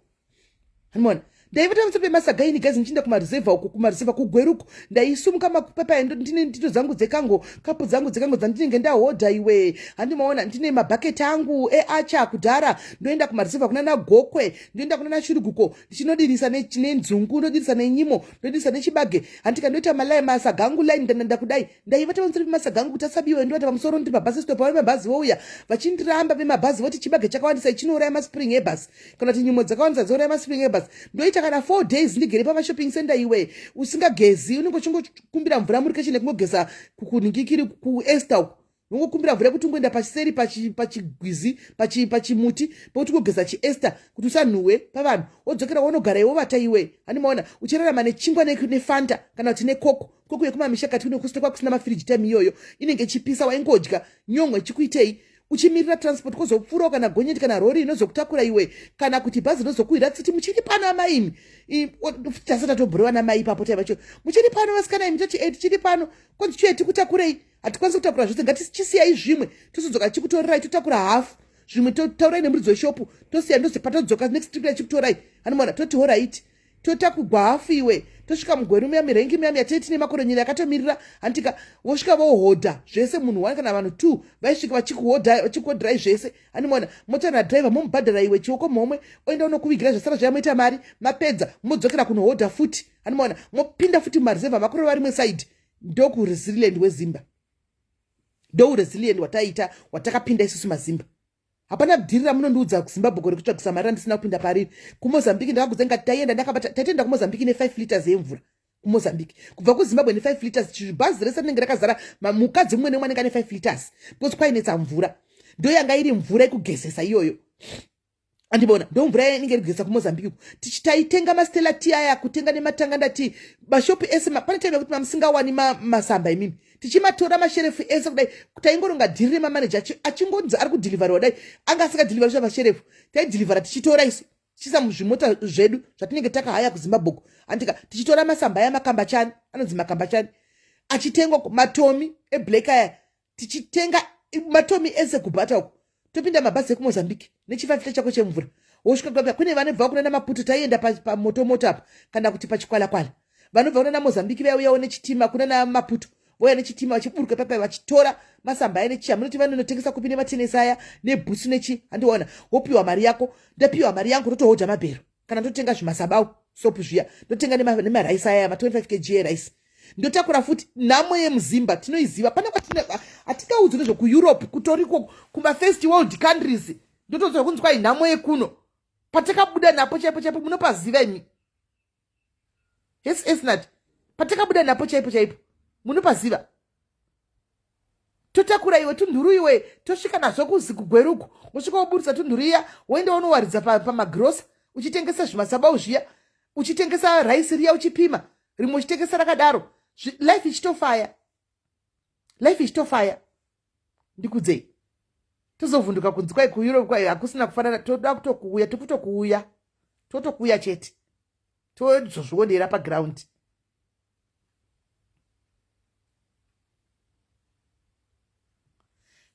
Hanimona, ndaivata pamusoro pemasaga ini, guys, ndichienda kumaruzevha uko, kumaruzevha kuGweruko. Ndaisumuka mapepa, ndine ndito dzangu dzekango, kapu dzangu dzekango dzandinenge ndahodha iwe. Handimaona, ndine mabhaketi angu eacha kudhara. Ndoenda kumaruzevha kuna naGokwe, ndoenda kuna naShuriguko, ndichinodirisa nenzungu, ndodirisa nenyimo, ndodirisa nechibage. Handika, ndoita malai masaga angu line ndananda kudai. Ndaivata pamusoro pemasaga angu kuti asabiwe. Ndovata pamusoro ndiri pabhasi stop. Vemabhazi vouya vachindiramba. Vemabhazi voti chibage chakawandisa chinouraya maspring ebhasi, kana kuti nyimo dzakawandisa dzouraya maspring ebhasi. Ndoita kana 4 days ndigere pamashopping center iwe, usingagezi. Unenge uchingokumbira mvura muri kitchen kungogeza kuningikiri kuester uko. Unongokumbira mvura yekuti ungoenda pachiseri pachigwizi, pachimuti pekuti ungogeza chiester kuti usanhuhwe pavanhu. Wodzokera, wonogara iwe, wovata iwe. Handimaona, uchirarama nechingwa neFanta kana kuti nekoko. Koko yekumamisha kati kunositokwa kusina mafiriji time iyoyo, inenge ichipisa. Waingodya nyongo ichikuitei, uchimirira transport kozopfuurawo, kana gonyeti kana rori inozokutakura iwe, kana kuti bhazi rinozokuhwira tsiti. Muchiri pano amaimi? Tasati tatobhurewa namai ipapo taivacho. Muchiri pano, vasikana imi? Toti e, tichiri pano. Konzi chiuye tikutakurei. Hatikwanisi kutakura zvose, ngatichisiyai zvimwe, tosodzoka tichikutorerai. Totakura hafu, zvimwe totaurai nemuridzi weshopu, tosiya. Patodzoka next trip tichikutorai. Anomona, toti alright. Totakugwa hafu iwe, tosvika muGweru muya, mirengi muya muya, tei tine makoronyera akatomirira. Handika, vosvika vohodha zvese. Munhu one kana vanhu two vaisvika vachikuhodherai zvese. Animona, motaura nadhiraivha, momubhadhara iwe, chioko momwe oenda unokuvigira zvasara zvaya. Moita mari, mapedza modzokera kunohodha futi. Animona, mopinda futi mumaruzevha, makurova rimwe side. Ndokuresilient wezimba, ndouresilient wataita, watakapinda isusu mazimba. Hapana dhiri ramunondiudza kuZimbabwe kore kutsvagisa mari randisina kupinda pariri. KuMozambique ndakakudza ngati taienda ndakabata, taitoenda kuMozambique ne5 liters yemvura kuMozambique, kubva kuZimbabwe ne5 liters. Bhazi rese rinenge rakazara, mukadzi mumwe nemwe anenge ane 5 liters, because kwainetsa mvura. Ndo yanga iri mvura yekugezesa iyoyo. Andibona, ndo mvura inenge iri kugezesa kuMozambique uku. Taitenga maStella tea aya, kutenga nematanganda tea, mashopu ese. Pane time yekuti mamusingawani masamba imimi, tichimatora masherefu ese kudai. Taingoronga dhiri remamaneja achingonzi ari kudhilivhariwa, dai anga asingadhilivharisha masherefu, taidhilivhara tichitora isu, tichiisa muzvimota zvedu zvatinenge takahaya kuZimbabwe. Andika, tichitora masamba aya, makambachani, anonzi makambachani, achitengwa matomi eblack aya, tichitenga matomi ese kubhata uko. Topinda mabhazi ekuMozambique nechifafita chako chemvura, wosvika kune vanobva kuna namaputo. Taienda pamotomoto apa kana kuti pachikwalakwala. Vanobva kuna naMozambique vaiuyawo nechitima kuna naMaputo, vouya nechitima vachiburuka papa vachitora masamba aya nechi hamunoti vanonotengesa kupi nematenesi aya nebhutsu nechi handiona. Wopiwa mari yako, ndapiwa mari yangu ndotohodha mabhero kana ndotenga zvimasabau sopu zviya, ndotenga nemaraisi aya ma 25 kg eraisi ndotakura futi. Nhamo yemuzimba tinoiziva pane kwatina hatingaudzwi nezvekuEurope kutoriko kumafirst world countries. Ndotonzwa kunzi kwai nhamo yekuno patakabuda napo chaipo chaipo munopaziva imi. Yes, esnat patakabuda napo chaipo chaipo munopaziva. Totakura iwe tunduru iwe, tosvika nazvo kuzi kugweruku, wosvika woburitsa tunduru iya, woenda wonowaridza pamagrosa uchitengesa zvimasabau zviya, uchitengesa raisi riya, uchipima rimwe uchitengesa rakadaro. Life ichitofaya, life ichitofaya. Ndikudzei, tozovhunduka kunzi kwai kuEurope kwai hakusina kufanana. Toda kutokuuya, tikutokuuya, totokuuya chete, tozozvionera paground.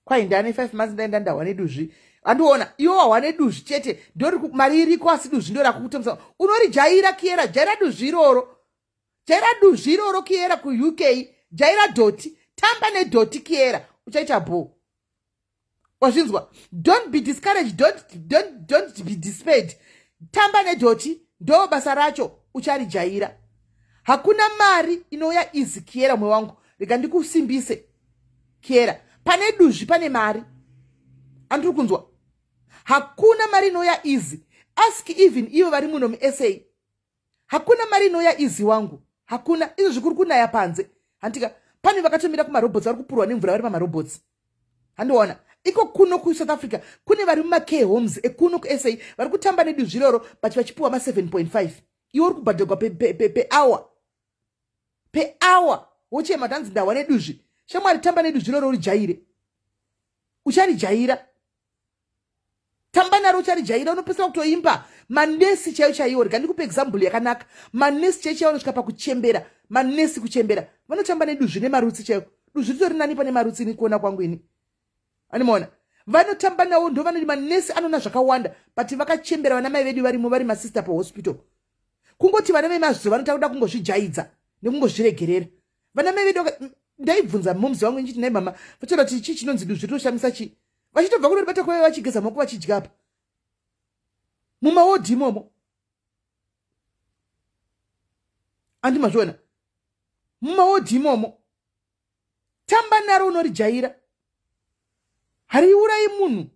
Kwai ndane 5 months ndaenda ndahwa neduzvi. Andiona iwe wahwa neduzvi chete, ndori mari iriko asi duzvi ndo rakukutomisa. Unorijaira kiera, jaira duzvi iroro, jaira duzvi iroro kiera. KuUK jaira dhoti, tamba nedhoti kiera, uchaita bho. Wazvinzwa? Don't be discouraged, don't be despaired. Tamba nedhoti, ndo basa racho, ucharijaira. Hakuna mari inouya easy kiera mwe wangu, rega ndikusimbise kiera. Pane duzvi pane mari, andiri kunzwa? Hakuna mari inouya easy. Ask even ivo vari muno muSA, hakuna mari inouya easy wangu, hakuna. Izvo zvikuri kunaya panze handika, pane vakatomira kumarobots vari kupurwa nemvura vari pamarobots, handiona? Iko kuno kuSouth Africa kune vari mumacare homes ekuno kuSA vari kutamba neduzvi iroro, but vachipiwa ma7.5. Iwe uri kubhadharwa pehour, pehour, wochema tanzi ndahwa neduzvi. Shamwari, tamba neduzvi iroro urijaire, ucharijaira. Tamba naro, ucharijaira, unopesera kutoimba. Manesi chaiyo chaiwo, rega ndikupe example yakanaka. Manesi chaiyo chaiwo anosvika pakuchembera, manesi kuchembera vanotamba neduzvi nemarutsi chaiwo. Duzvi ritori nani pane marutsi ini kuona kwangu ini, animaona? Vanotamba nawo, ndo vanoti manesi anoona zvakawanda, but vakachembera. Vana mai vedu varimo vari masista pahospital. Kungoti vana vemazuva vanoita kuda kungozvijaidza nekungozviregerera. Vana mai vedu, ndaibvunza mumzi wangu ndichiti, "Nai mama," vachitaura kuti chii chinonzi duzvi rinoshamisa chii, vachitobva kunoribata kwaiva vachigeza maoko vachidya apa mumaodhi imomo. Andi mazviona mumaodhi imomo. Tamba naro, unorijaira, hariurai munhu.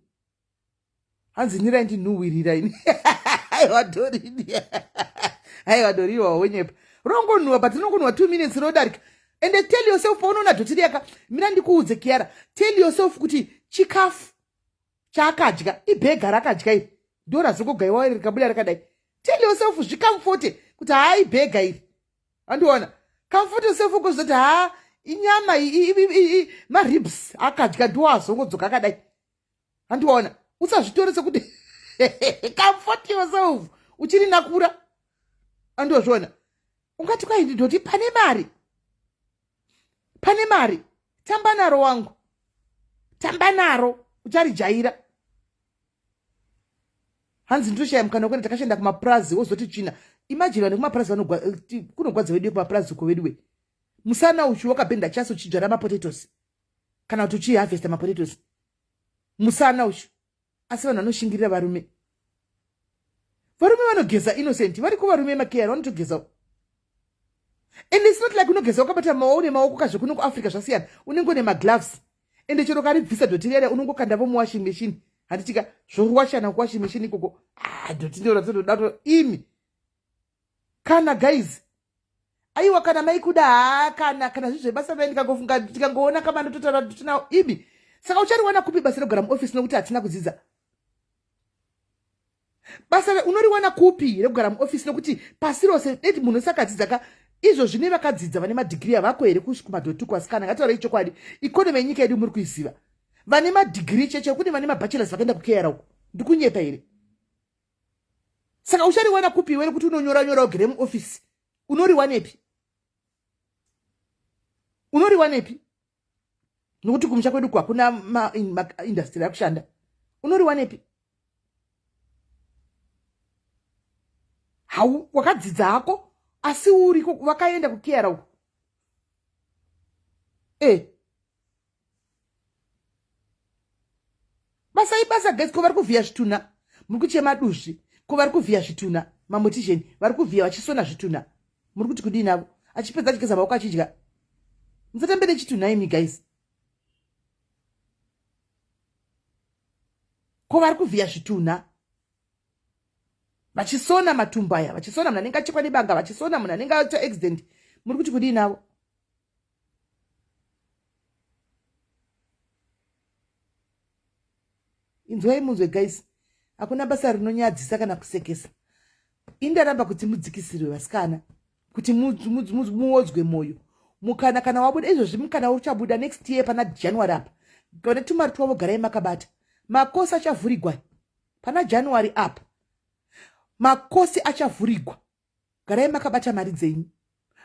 Hanzi nirai ndinhuhwirira ini. Aiwa Dorini, aiwa Dorini, wawonyepa. Rongonhuwa, but rinongonhuwa 2 minutes rodarika. And tell yourself paunoona dhoti riyaka, mira ndikuudze Kiara, tell yourself kuti chikafu chaakadya ibhega rakadya iri, ndo razongogaiwa rikabuda rakadai. Tell yourself, zvicomforte kuti haa, ibhega iri, andiona? Comfort yourself ukuzoti haa, inyama, maribs akadya ndo azongodzoka akadai, handiona? Usazvitore sekuti, comfort yourself, uchiri nakura, andozviona? Ungati kwai ndoti pane mari, pane mari. Tamba naro wangu, tamba naro, ucharijaira. Hanzi nditoshaya mukana wekuenda, takashanda kumapurazi wozoti tsvina. Imagine vanhu kumapurazi, kunogwadza vedu kumapurazi uko veduwe. Musana uchu wakabhenda chaso uchidzvara mapotatoes kana kuti uchiharvesta mapotatoes, musana uchu. Asi vanhu vanoshingirira, varume, varume vanogeza. Innocent, variko varume makeyari vanotogezawo. And it's not like unogeza wakabata maoko nemaoko kazve. Kuno kuAfrica zvasiyana, unenge une magloves. Ende chero karibvisa dhoti riyariya, unongokandavo muwashing machine, handitika? Zvoruwashana kuwashing machine ikoko. Ah, dhoti ndoratsotoda imi kana guys. Aiwa, kana maikuda haa, kana zvi zvebasa vai, ndikangofunga, tikangoona kama ndototaura tinawo imi. Saka uchariwana kupi basa rekugara muofisi nokuti hatina kudzidza? Basa unoriwana kupi rekugara muofisi nokuti pasi rose deti munhu wese akadzidza ka? Izvo zvine vakadzidza vane madhigiri havako here kumadhotuku? Asikana, ngataurai chokwadi, economy yenyika yedu muri kuiziva. Vane madhigiri cheche, kune vane mabachelors vakaenda kukeyara uko, ndikunyepa here? Saka uchariwana kupi iwe rekuti unonyora nyora ugere muofisi? Unoriwanepi? Unoriwanepi? Nokuti kumusha kwedu hakuna maindustry akushanda. Unoriwanepi? Hau, wakadzidza hako. Asi uriko vakaenda kukera uko. Eh. Basa ibasa guys, ko vari kuvhiya zvitunha. Muri kuchema duzvi. Ko vari kuvhiya zvitunha. Mamotisheni vari kuvhiya vachisona zvitunha. Muri kuti kudii navo? Achipedza achigeza maoko achidya. Musatambe nechitunha imi guys. Ko vari kuvhiya zvitunha. Vachisona matumbu aya, vachisona munhu anenge achekwa nebanga, vachisona munhu anenge aita accident. Muri kuti kudii navo? Inzwai munzwe guys, hakuna basa rinonyadzisa kana kusekesa. Indaramba kuti mudzikisirwe vasikana, kuti muodzwe moyo. Mukana kana wabuda izvozvi, mukana uchabuda next year pana January apa. Vane tumari twavo garai makabata. Makosi achavhurigwa pana January apa. Makosi achavhurigwa. Garai makabata mari dzenyu.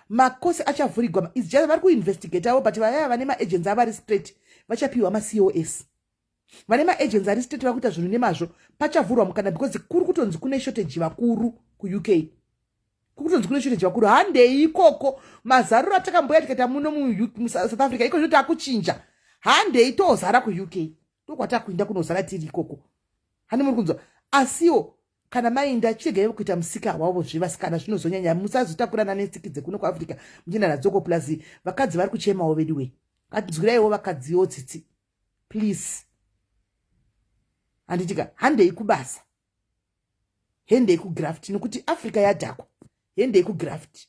Makosi achavhurigwa. It's just vari kuinvestigate avo, but vaya vane maagents avo ari straight vachapiwa maCOS. Vane maagents ari straight vakuita zvinhu nemazvo, pachavhurwa mukana because kuri kutonzi kune shortage vakuru kuUK. Kuri kutonzi kune shortage vakuru. Handei ikoko. Mazaruro atakamboya tikaita muno muSouth Africa iko zvino takuchinja. Handei tozara kuUK. Ndokwatakuinda kunozara tiri ikoko. Handi muri kunzwa? Asiwo kana mainda chiregai kuita musika wavo zvevasikana zvinozonyanya. Musazotakurana netsiki dzekuno kuAfrica muchienda nadzoko. Plus vakadzi vari kuchemawo veduwe. Ngatinzwiraiwo vakadziwo tsitsi please. Handitika handei kubasa, handei kugraft, nokuti Africa yadhakwa. Handei kugraft,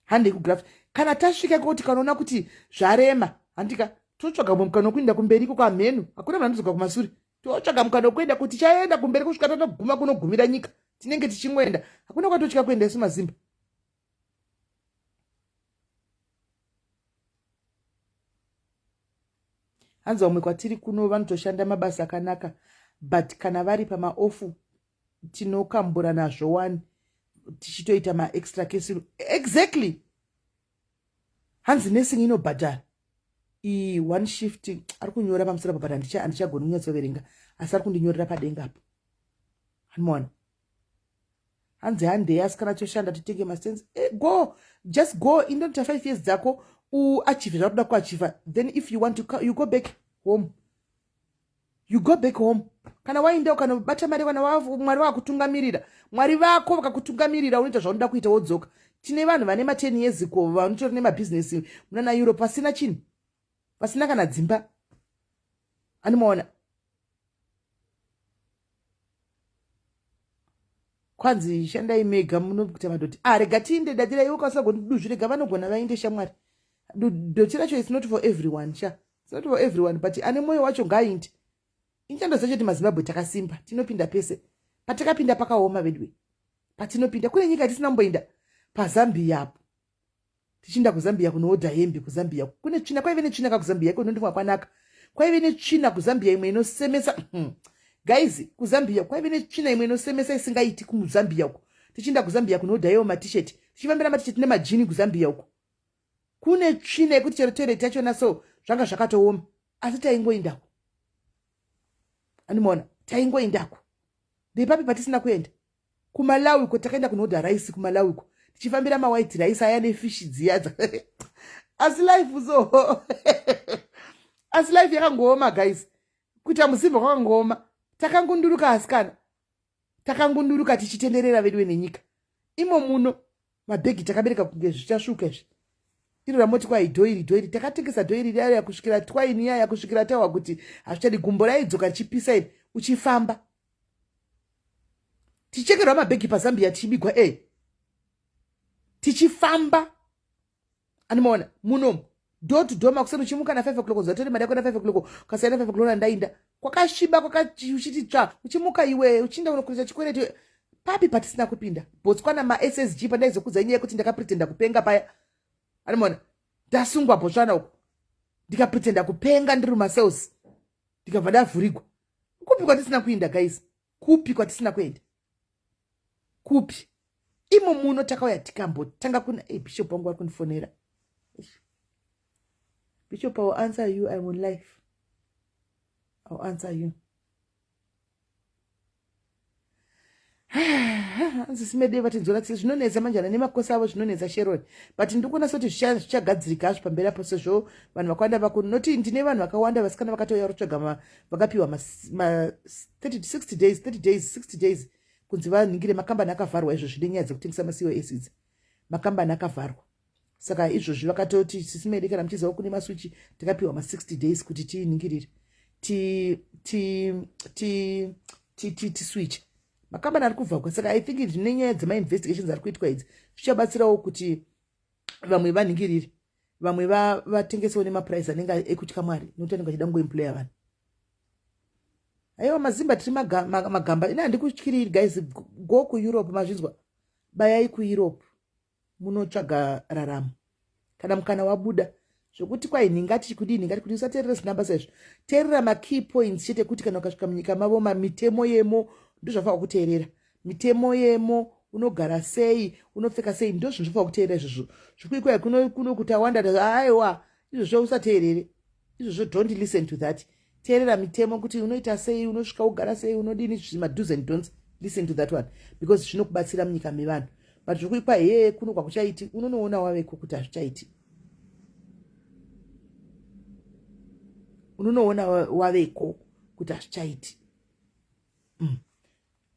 handei kugraft. Kana tasvika ikoko tikanoona kuti zvarema, handika totsvaga mumwe mukana wekuenda kumberi ikoko. Hamhenu, hakuna munhu anodzoka kumasure. Totsvaga mukana wekuenda kuti tichaenda kumberi kusvika tatoguma kunogumira nyika. Tinenge tichingoenda, hakuna kwatotya kuenda isu mazimba. Hanzi vamwe kwatiri kuno vanotoshanda mabasa akanaka, but kana vari pamaofu tinokambura nazvo wani, tichitoita maextra case. Exactly. Hanzi nursing inobhadhara iyi one shift. Ari kunyora pamusoro apa, but handichagoni kunyatsoverenga, asi ari kundinyorera padenga apo. Handimaona. Hanzi handei asikana toshanda titenge masense. Go, just go. Indoita 5 years dzako, uachieve zvauri kuda kuachieva, then if you want to, you go back home. You go back home. Kana waenda ukanobata mari, kana Mwari vakutungamirira, Mwari vako vakakutungamirira, unoita zvaunoda kuita, wodzoka. Tine vanhu vane ma10 years ko vanotori nemabhizinesi munana Europe vasina chinhu, vasina kana dzimba. Animaona? Kwanzi shandai mega munokuita madhoti. Ah, rega tiinde dadira iwe ukasagoni duzvi, rega vanogona vainde shamwari. Dhoti racho is not for everyone sha. It's not for everyone, but ane moyo wacho ngaainde. Inchando dzacho ti maZimbabwe takasimba, tinopinda pese. Patakapinda pakaoma veduwe. Patinopinda kune nyika tisina kumboinda, paZambia apo. Tichienda kuZambia kunoodha hembe kuZambia. Kune tsvina, kwaive netsvina ka kuZambia iko ndondifunga kwanaka. Kwaive netsvina kuZambia imwe inosemesa. Guys, kuZambia kwaive netsvina imwe inosemesa isingaiti kuZambia uko. Tichienda kuZambia kunoodha iwo ma-t-shirt. Tichifambira ma-t-shirt nemajini kuZambia uko. Kune tsvina yekuti chero toilet yachona so zvanga zvakatooma, asi taingoindako. Andimaona, taingoindako. Ndepapi patisina kuenda? KuMalawi uko takaenda kunoodha rice kuMalawi uko. Tichifambira mawhite rice aya nefish dziya. Asi life so. Asi life yakangooma guys. Kuita musimba kwakangooma. Takangunduruka asikana. Takangunduruka tichitenderera veduwe nenyika. Imo muno mabhegi takabereka kunge zvichasvuka izvi. Iro ramoti kwai dhoiri dhoiri, takatengesa dhoiri riya kusvikira twaini yaya, kusvikira tawa kuti hazvichadi. Gumbo raidzoka richipisa iri uchifamba. Tichichekerwa mabhegi paZambia tichibigwa tichifamba. Animaona munomu door to door makuseni uchimuka na 5 o'clock, uzatore mari yako na 5 o'clock, ukasaenda 5 o'clock ndainda kwakasviba kwakauchiti tsva, uchimuka iwe uchienda unokurisa chikwereti. Papi patisina kupinda? Botswana maSSG, pandaizokudza inyaya yekuti ndakapretenda kupenga paya. Animaona, ndasungwa Botswana uko, ndikapretenda kupenga ndiri mumacells, ndikabva ndavhurigwa. Kupi kwatisina kuinda guys? Kupi kwatisina kuenda? Kupi? Imo muno takauya tikambotanga kuna hey, Bishop wangu vari kundifonera. Bishop, I will answer you. I'm on life. I will answer you. Ah, hanzi simede vatinzwira tsitsi. Zvinonetsa manje ana nemakosi avo, zvinonetsa Sharon, but ndikuona sekuti zvichagadzirika hazvo pamberi apo, sezvo vanhu vakawanda vaku noti ndine vanhu vakawanda vasikana vakatouya kutsvaga, vakapiwa ma 30 60 days, 30 days, 60 days kunzi vaningire. Makambani akavharwa izvo zvine nyaya dzekutengesa maCOS idzi, makambani akavharwa. Saka izvozvi vakatoti, "Sisi Medi, kana muchiziva kune maswitch, takapiwa ma60 days kuti tiningirire, tiswitch." Makambani ari kuvharwa. Saka I think zvine nyaya dzemainvestigations ari kuitwa idzi zvichabatsirawo kuti vamwe vanhingirire, vamwe vatengesewo nemaprice anenge ekutya Mwari, nokuti anenge achida kungoemploya vanhu. Aiwa, mazimba tiri magamba. Ina handikutyiriri guys, go kuEurope, mazvinzwa? Bayai kuEurope munotsvaga raramo kana mukana wabuda. Zvokuti kwai nhingati kudii, nhingati kudii, usateerera zinamba saizvo. Teerera makey points chete, kuti kana ukasvika munyika mavo, mitemo yemo ndozvafanira kuteerera. Mitemo yemo, unogara sei, unopfeka sei, ndo zvinhu zvofanira kuteerera izvozvo. Zvikuikwai kuno kuti awanda, aiwa, izvozvo usateerere izvozvo, don't listen to that. Teerera mitemo, kuti unoita sei, unosvika ugara sei, unodini, mados and don'ts. Listen to that one because zvinokubatsira munyika mevanhu. But zvokuikwa hee, kuno kwakuchaiti, unonoona waveko kuti hazvichaiti, unonoona waveko kuti hazvichaiti.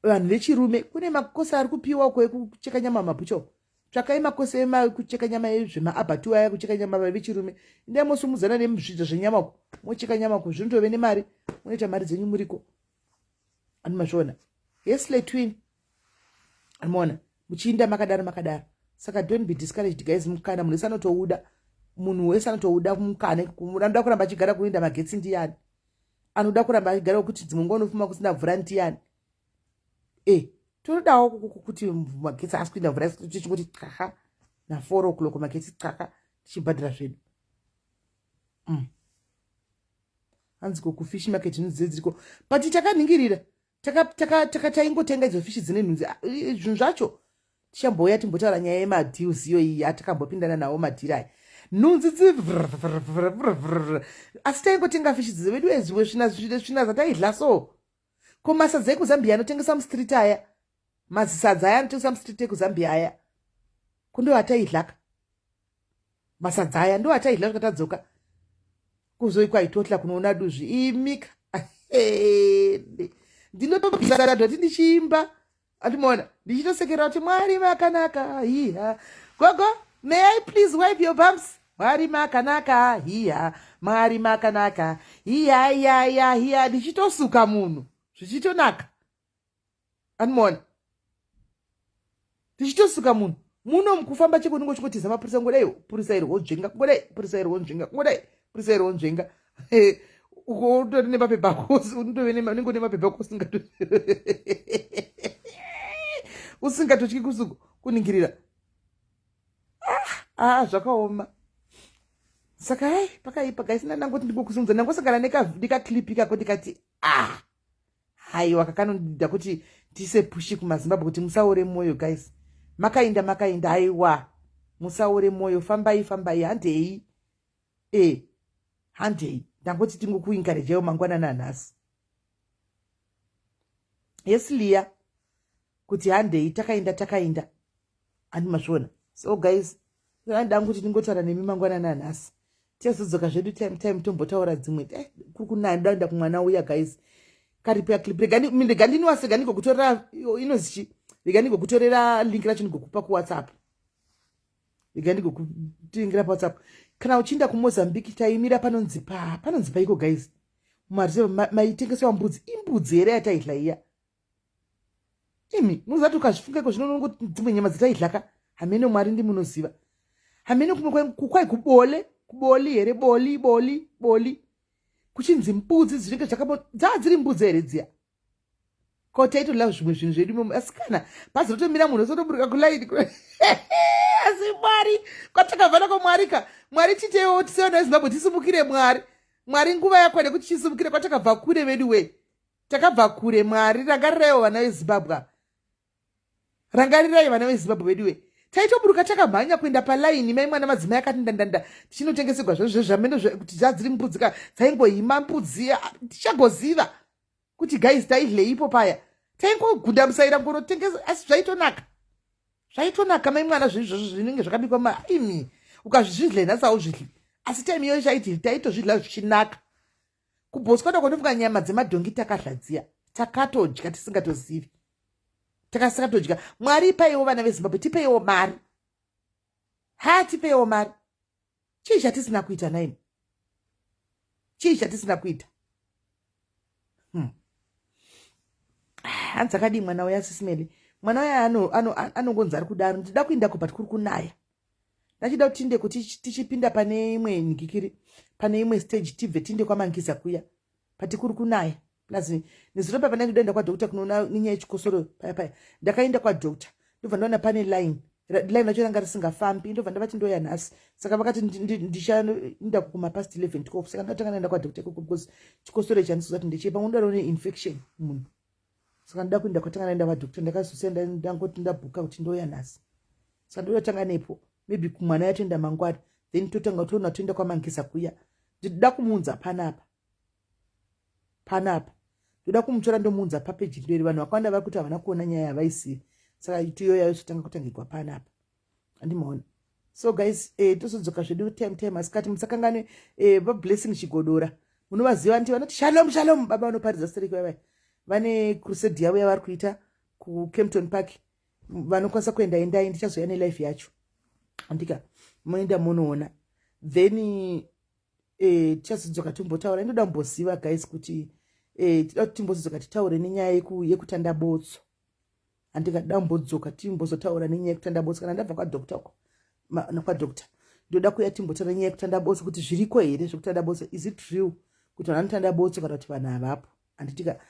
Vanhu vechirume, kune makosi ari kupiwa ko ekucheka nyama mabhucho. Tsvakai makosi ekucheka nyama, ezvemaabattoir aya, kucheka nyama. Vechirume, indai mosumudzana nemuzvidzo zvenyama uko, mocheka nyama uko, zvinotove nemari, munoita mari dzenyu muriko. Anomazviona yesle twin, anomaona muchiinda makadaro makadaro. Saka don't be discouraged guys. Mukana munhu wese anotouda, munhu wese anotouda mukana. Anoda kuramba achigara kunoenda magetsi ndiyani? Anoda kuramba achigara kuti dzimwe nguva unofuma kusina mvura ndiyani? E, totodawo kuti magetsi asi kuenda mvura, tichingoti qaha na4 o'clock magetsi qaka, tichibhadhara zvedu. Hanzi ko kufish market nhunzi dziriko, but takaningirira, taingotenga idzo fishi dzine nhunzi. Zvinhu zvacho tichambouya timbotaura nyaya yemadeals iyo iyi atakambopindana nawo, madhiri aya, nhunzi dzi, asi taingotenga fishi dzidzo vedu ezvimwe svina zvataidla. So ko masadza ekuzambia anotengesa mustreet aya, mazisadza aya anotengesa mustreet ekuzambia aya, kundo ataidlaka masadza aya, ndo ataidla zvakatadzoka kuzoikwa itotla kunoona duzvi imika. Ndinotobvisati ndichiimba, andimaona ndichitosekera kuti Mwari makanaka hiha. Gogo, may I please wipe your bumps? Mwari makanaka hiha, Mwari makanaka hiya ya hiya. Ndichitosuka munhu zvichitonaka, andimaona ndichitosuka munhu muno mukufamba cheko. Unenge uchingotiza mapurisa, kungodai purisa iri wonzvenga, kungodai purisa iri wonzvenga, kungodai purisa iri wonzvenga. Uko utori nemapepa ako, unenge une mapepa ako, usingatotyi kusuku kuningirira. Ah, zvakaoma. Saka hai, pakaipa guys. Nandangoti ndingokusimudza, ndangosangana nekaclip ikako, ndikati, ah, haiwa, kakanondida kuti tiise push kumaZimbabwe kuti musaore mwoyo guys. Makainda makainda, haiwa, musaore mwoyo, fambai fambai, handei e, handei. Ndangoti tingokuencourageiwo mangwanani anhasi, yes Liya, kuti handei, takainda takainda, handi mazviona? So guys, ndangu kuti ndingotaura nemi mangwanani anhasi. Tichazodzoka zvedu time time, tombotaura dzimwe. Kuri kunaya, ndoda kumwana uya guys, karipo yaclip. Rega ndiniwase, rega ndigokutorera inozichi, rega ndigokutorera link racho, ndigokupa kuWhatsApp, rega ndigokutingira paWhatsApp. Kana uchiinda kuMozambique, taimira panonzi pa panonzi paiko guys, mumareserve maitengeswa mbudzi. Imbudzi here yataidla iya? Imi munozati ukazvifunga iko zvino, dzimwe nyama dzataidlaka, hamene Mwari ndimunoziva. Hamene kumwe kwai kubole, kuboli here, boli boli boli, kuchinzi mbudzi dzinenge dzakabo dzaa dziri mbudzi here dziya? Ko taitola zvimwe zvinhu zvedu imomo, asi kana bhazi rotomira, munhu osotoburuka kulaini. Asi Mwari, kwatakabva nako, Mwari ka, Mwari titeiwo tiseona veZimbabwe tisimukire. Mwari, Mwari, nguva yakwana kuti tisimukire. Kwatakabva kure vedu we, takabva kure. Mwari, rangariraiwo vana veZimbabwe, rangarirai vana veZimbabwe vedu we. Taitoburuka takamhanya kuenda palaini, mai mwana, madzimai akati ndandanda, tichinotengeserwa zvezvo zvameno kuti dzadziri mbudzi ka, dzaingohima mbudzi. Tichagoziva kuti guys taidleipo paya. Taingogunda musaira ngonotengesa, asi zvaitonaka, zvaitonaka, mai mwana. Zvinhu izvozvo zvinenge zvakabikwa maimi, ukazvizvidle nhasi hauzvidli, asi time iyoyo chaiti taitozvidla zvichinaka. KuBotswana kwanofunga nyama dzemadhongi takadla dziya, takatodya tisingatozivi, takasakatodya. Mwari, ipaiwo vana veZimbabwe, tipeiwo mari, ha, tipeiwo mari. Chii chatisina kuita naimi? Chii chatisina kuita? Hanzi akadii mwana uya, Sisimeli? Mwana uya anongonzi ari kudaro. Ndida kuendako, but kuri kunaya. Ndachida kuti tinde kuti tichipinda pane imwe nhikikiri, pane imwe stage, tibve tinde kwaMangiza kuya, pati kuri kunaya. Plus nezuro papa ndandoenda kwadoctor kunoona nenyaya yechikosoro. Paya paya ndakaenda kwadoctor, ndobva ndaona pane line, line racho ranga risingafambi. Ndobva ndavati ndoya nhasi, saka vakati ndichaenda kumapast 11, 12. Saka ndatanga ndaenda kwadoctor ikoko because chikosoro ichi handisiziva kuti ndechei, pamwe ndodaro neinfection munhu. Saka ndoda kuenda kwatanga ndaenda kwadoctor. Ndakazosiya ndangoti ndabhuka kuti ndoya nhasi, saka ndodotanga nepo, maybe kumwana yatoenda mangwani, then totanga toona toenda kwaMangisa kuya. Ndinoda kumuunza panapa, panapa ndoda kumutora, ndomuunza papeji ndori. Vanhu vakawanda vari kuti havana kuona nyaya yavaisivi, saka itiyo yayozotanga kutangigwa panapa, handimaona. So guys, tozodzoka zvedu time time asikati. Musakanganwe vaBlessing Chigodora, munovaziva nti vanoti "Shalom, shalom". Baba vanoparidza stereki vavai, vane crusade yavo yavari kuita kuKempton Park. Vanokwanisa kuenda, endai. Ndichazoya nelife yacho, andika moenda munoona. Then tichazodzoka timbotaura. Indoda kumboziva, guys, kuti tida kuti timbozodzoka titaure nenyaya yekutanda botso. Handingada kumbodzoka timbozotaura nenyaya yekutanda botso kana ndabva kwadoctor uko, kwadoctor. Ndoda kuya timbotaura nenyaya yekutanda botso, kuti zviriko here zvekutanda botso? Is it real kuti vanhu vanotanda botso kana kuti vanhu havapo? Handitika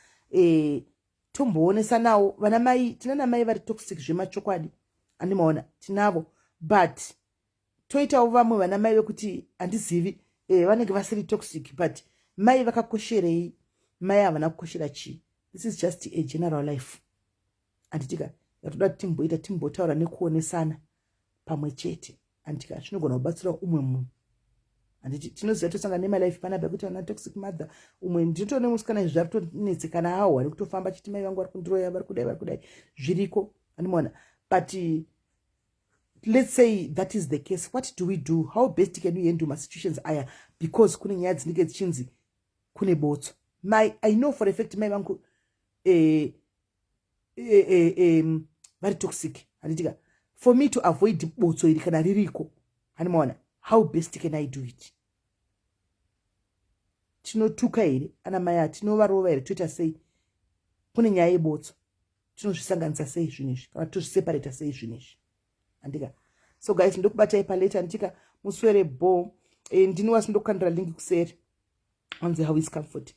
tomboonesanawo vana mai. Tina namai vari toxic zvemachokwadi, handimaona, tinavo, but toitawo vamwe vana mai vekuti handizivi, vanenge vasiri toxic. But mai vakakosherei? Mai havana kukoshera chii? This is just a general life, handitika, yatoda kuti timboita, timbotaura nekuonesana pamwe chete, handitika. Zvinogona kubatsira umwe munhu, handiti? Tinoziva tosangana nemalife panapa ekuti vana toxic mother. Umwe ndinotoone musikana izvi zvari kutonetsekana ahwa nekutofamba achiti mai vangu vari kundiroya, vari kudai, vari kudai. Zviriko, handimaona. But let's say that is the case, what do we do? How best can we handle masituations aya? Because kune nyaya dzinenge dzichinzi kune botso. My, I know for a fact mai vangu vari toxic, handitika. For me to avoid botso iri kana ririko, handimaona, how best can I do it? Tinotuka here ana mai? Atinovarova here? Toita sei? Kune nyaya yebotso, tinozvisanganisa sei zvinhu izvi kana tozviseparata sei zvinhu izvi, handika? So guys, ndokubatai palate, handitika? Muswere bo. Ndini wasi ndokukandira link kuseri. Anzi, "How is Comfort?"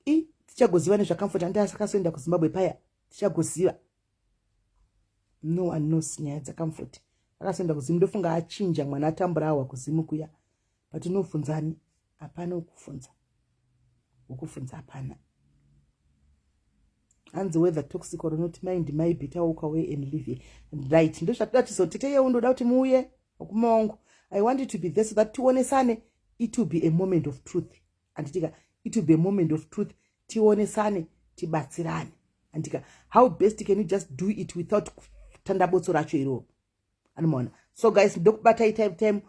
I tichagoziva nezvaComfort, handi asakasoenda kuZimbabwe paya? Tichagoziva, no one knows nyaya dzaComfort. Akasoenda kuZimu, ndofunga achinja mwana, atambura awa kuZimu kuya. But unobvunzani? Hapana wokubvunza, wokubvunza hapana. Hanzi, "Whether toxic or not, mind my better walk away and live right." Ndozvatoda tizotete. Ndoda kuti muuye kumaongo. I want it to be there so that tionesane. It will be a moment of truth, handitika? It will be a moment of truth, tionesane, tibatsirane, handika? How best can you just do it without kutanda botso racho iroro, anomaona? So guys, ndokubatai time time.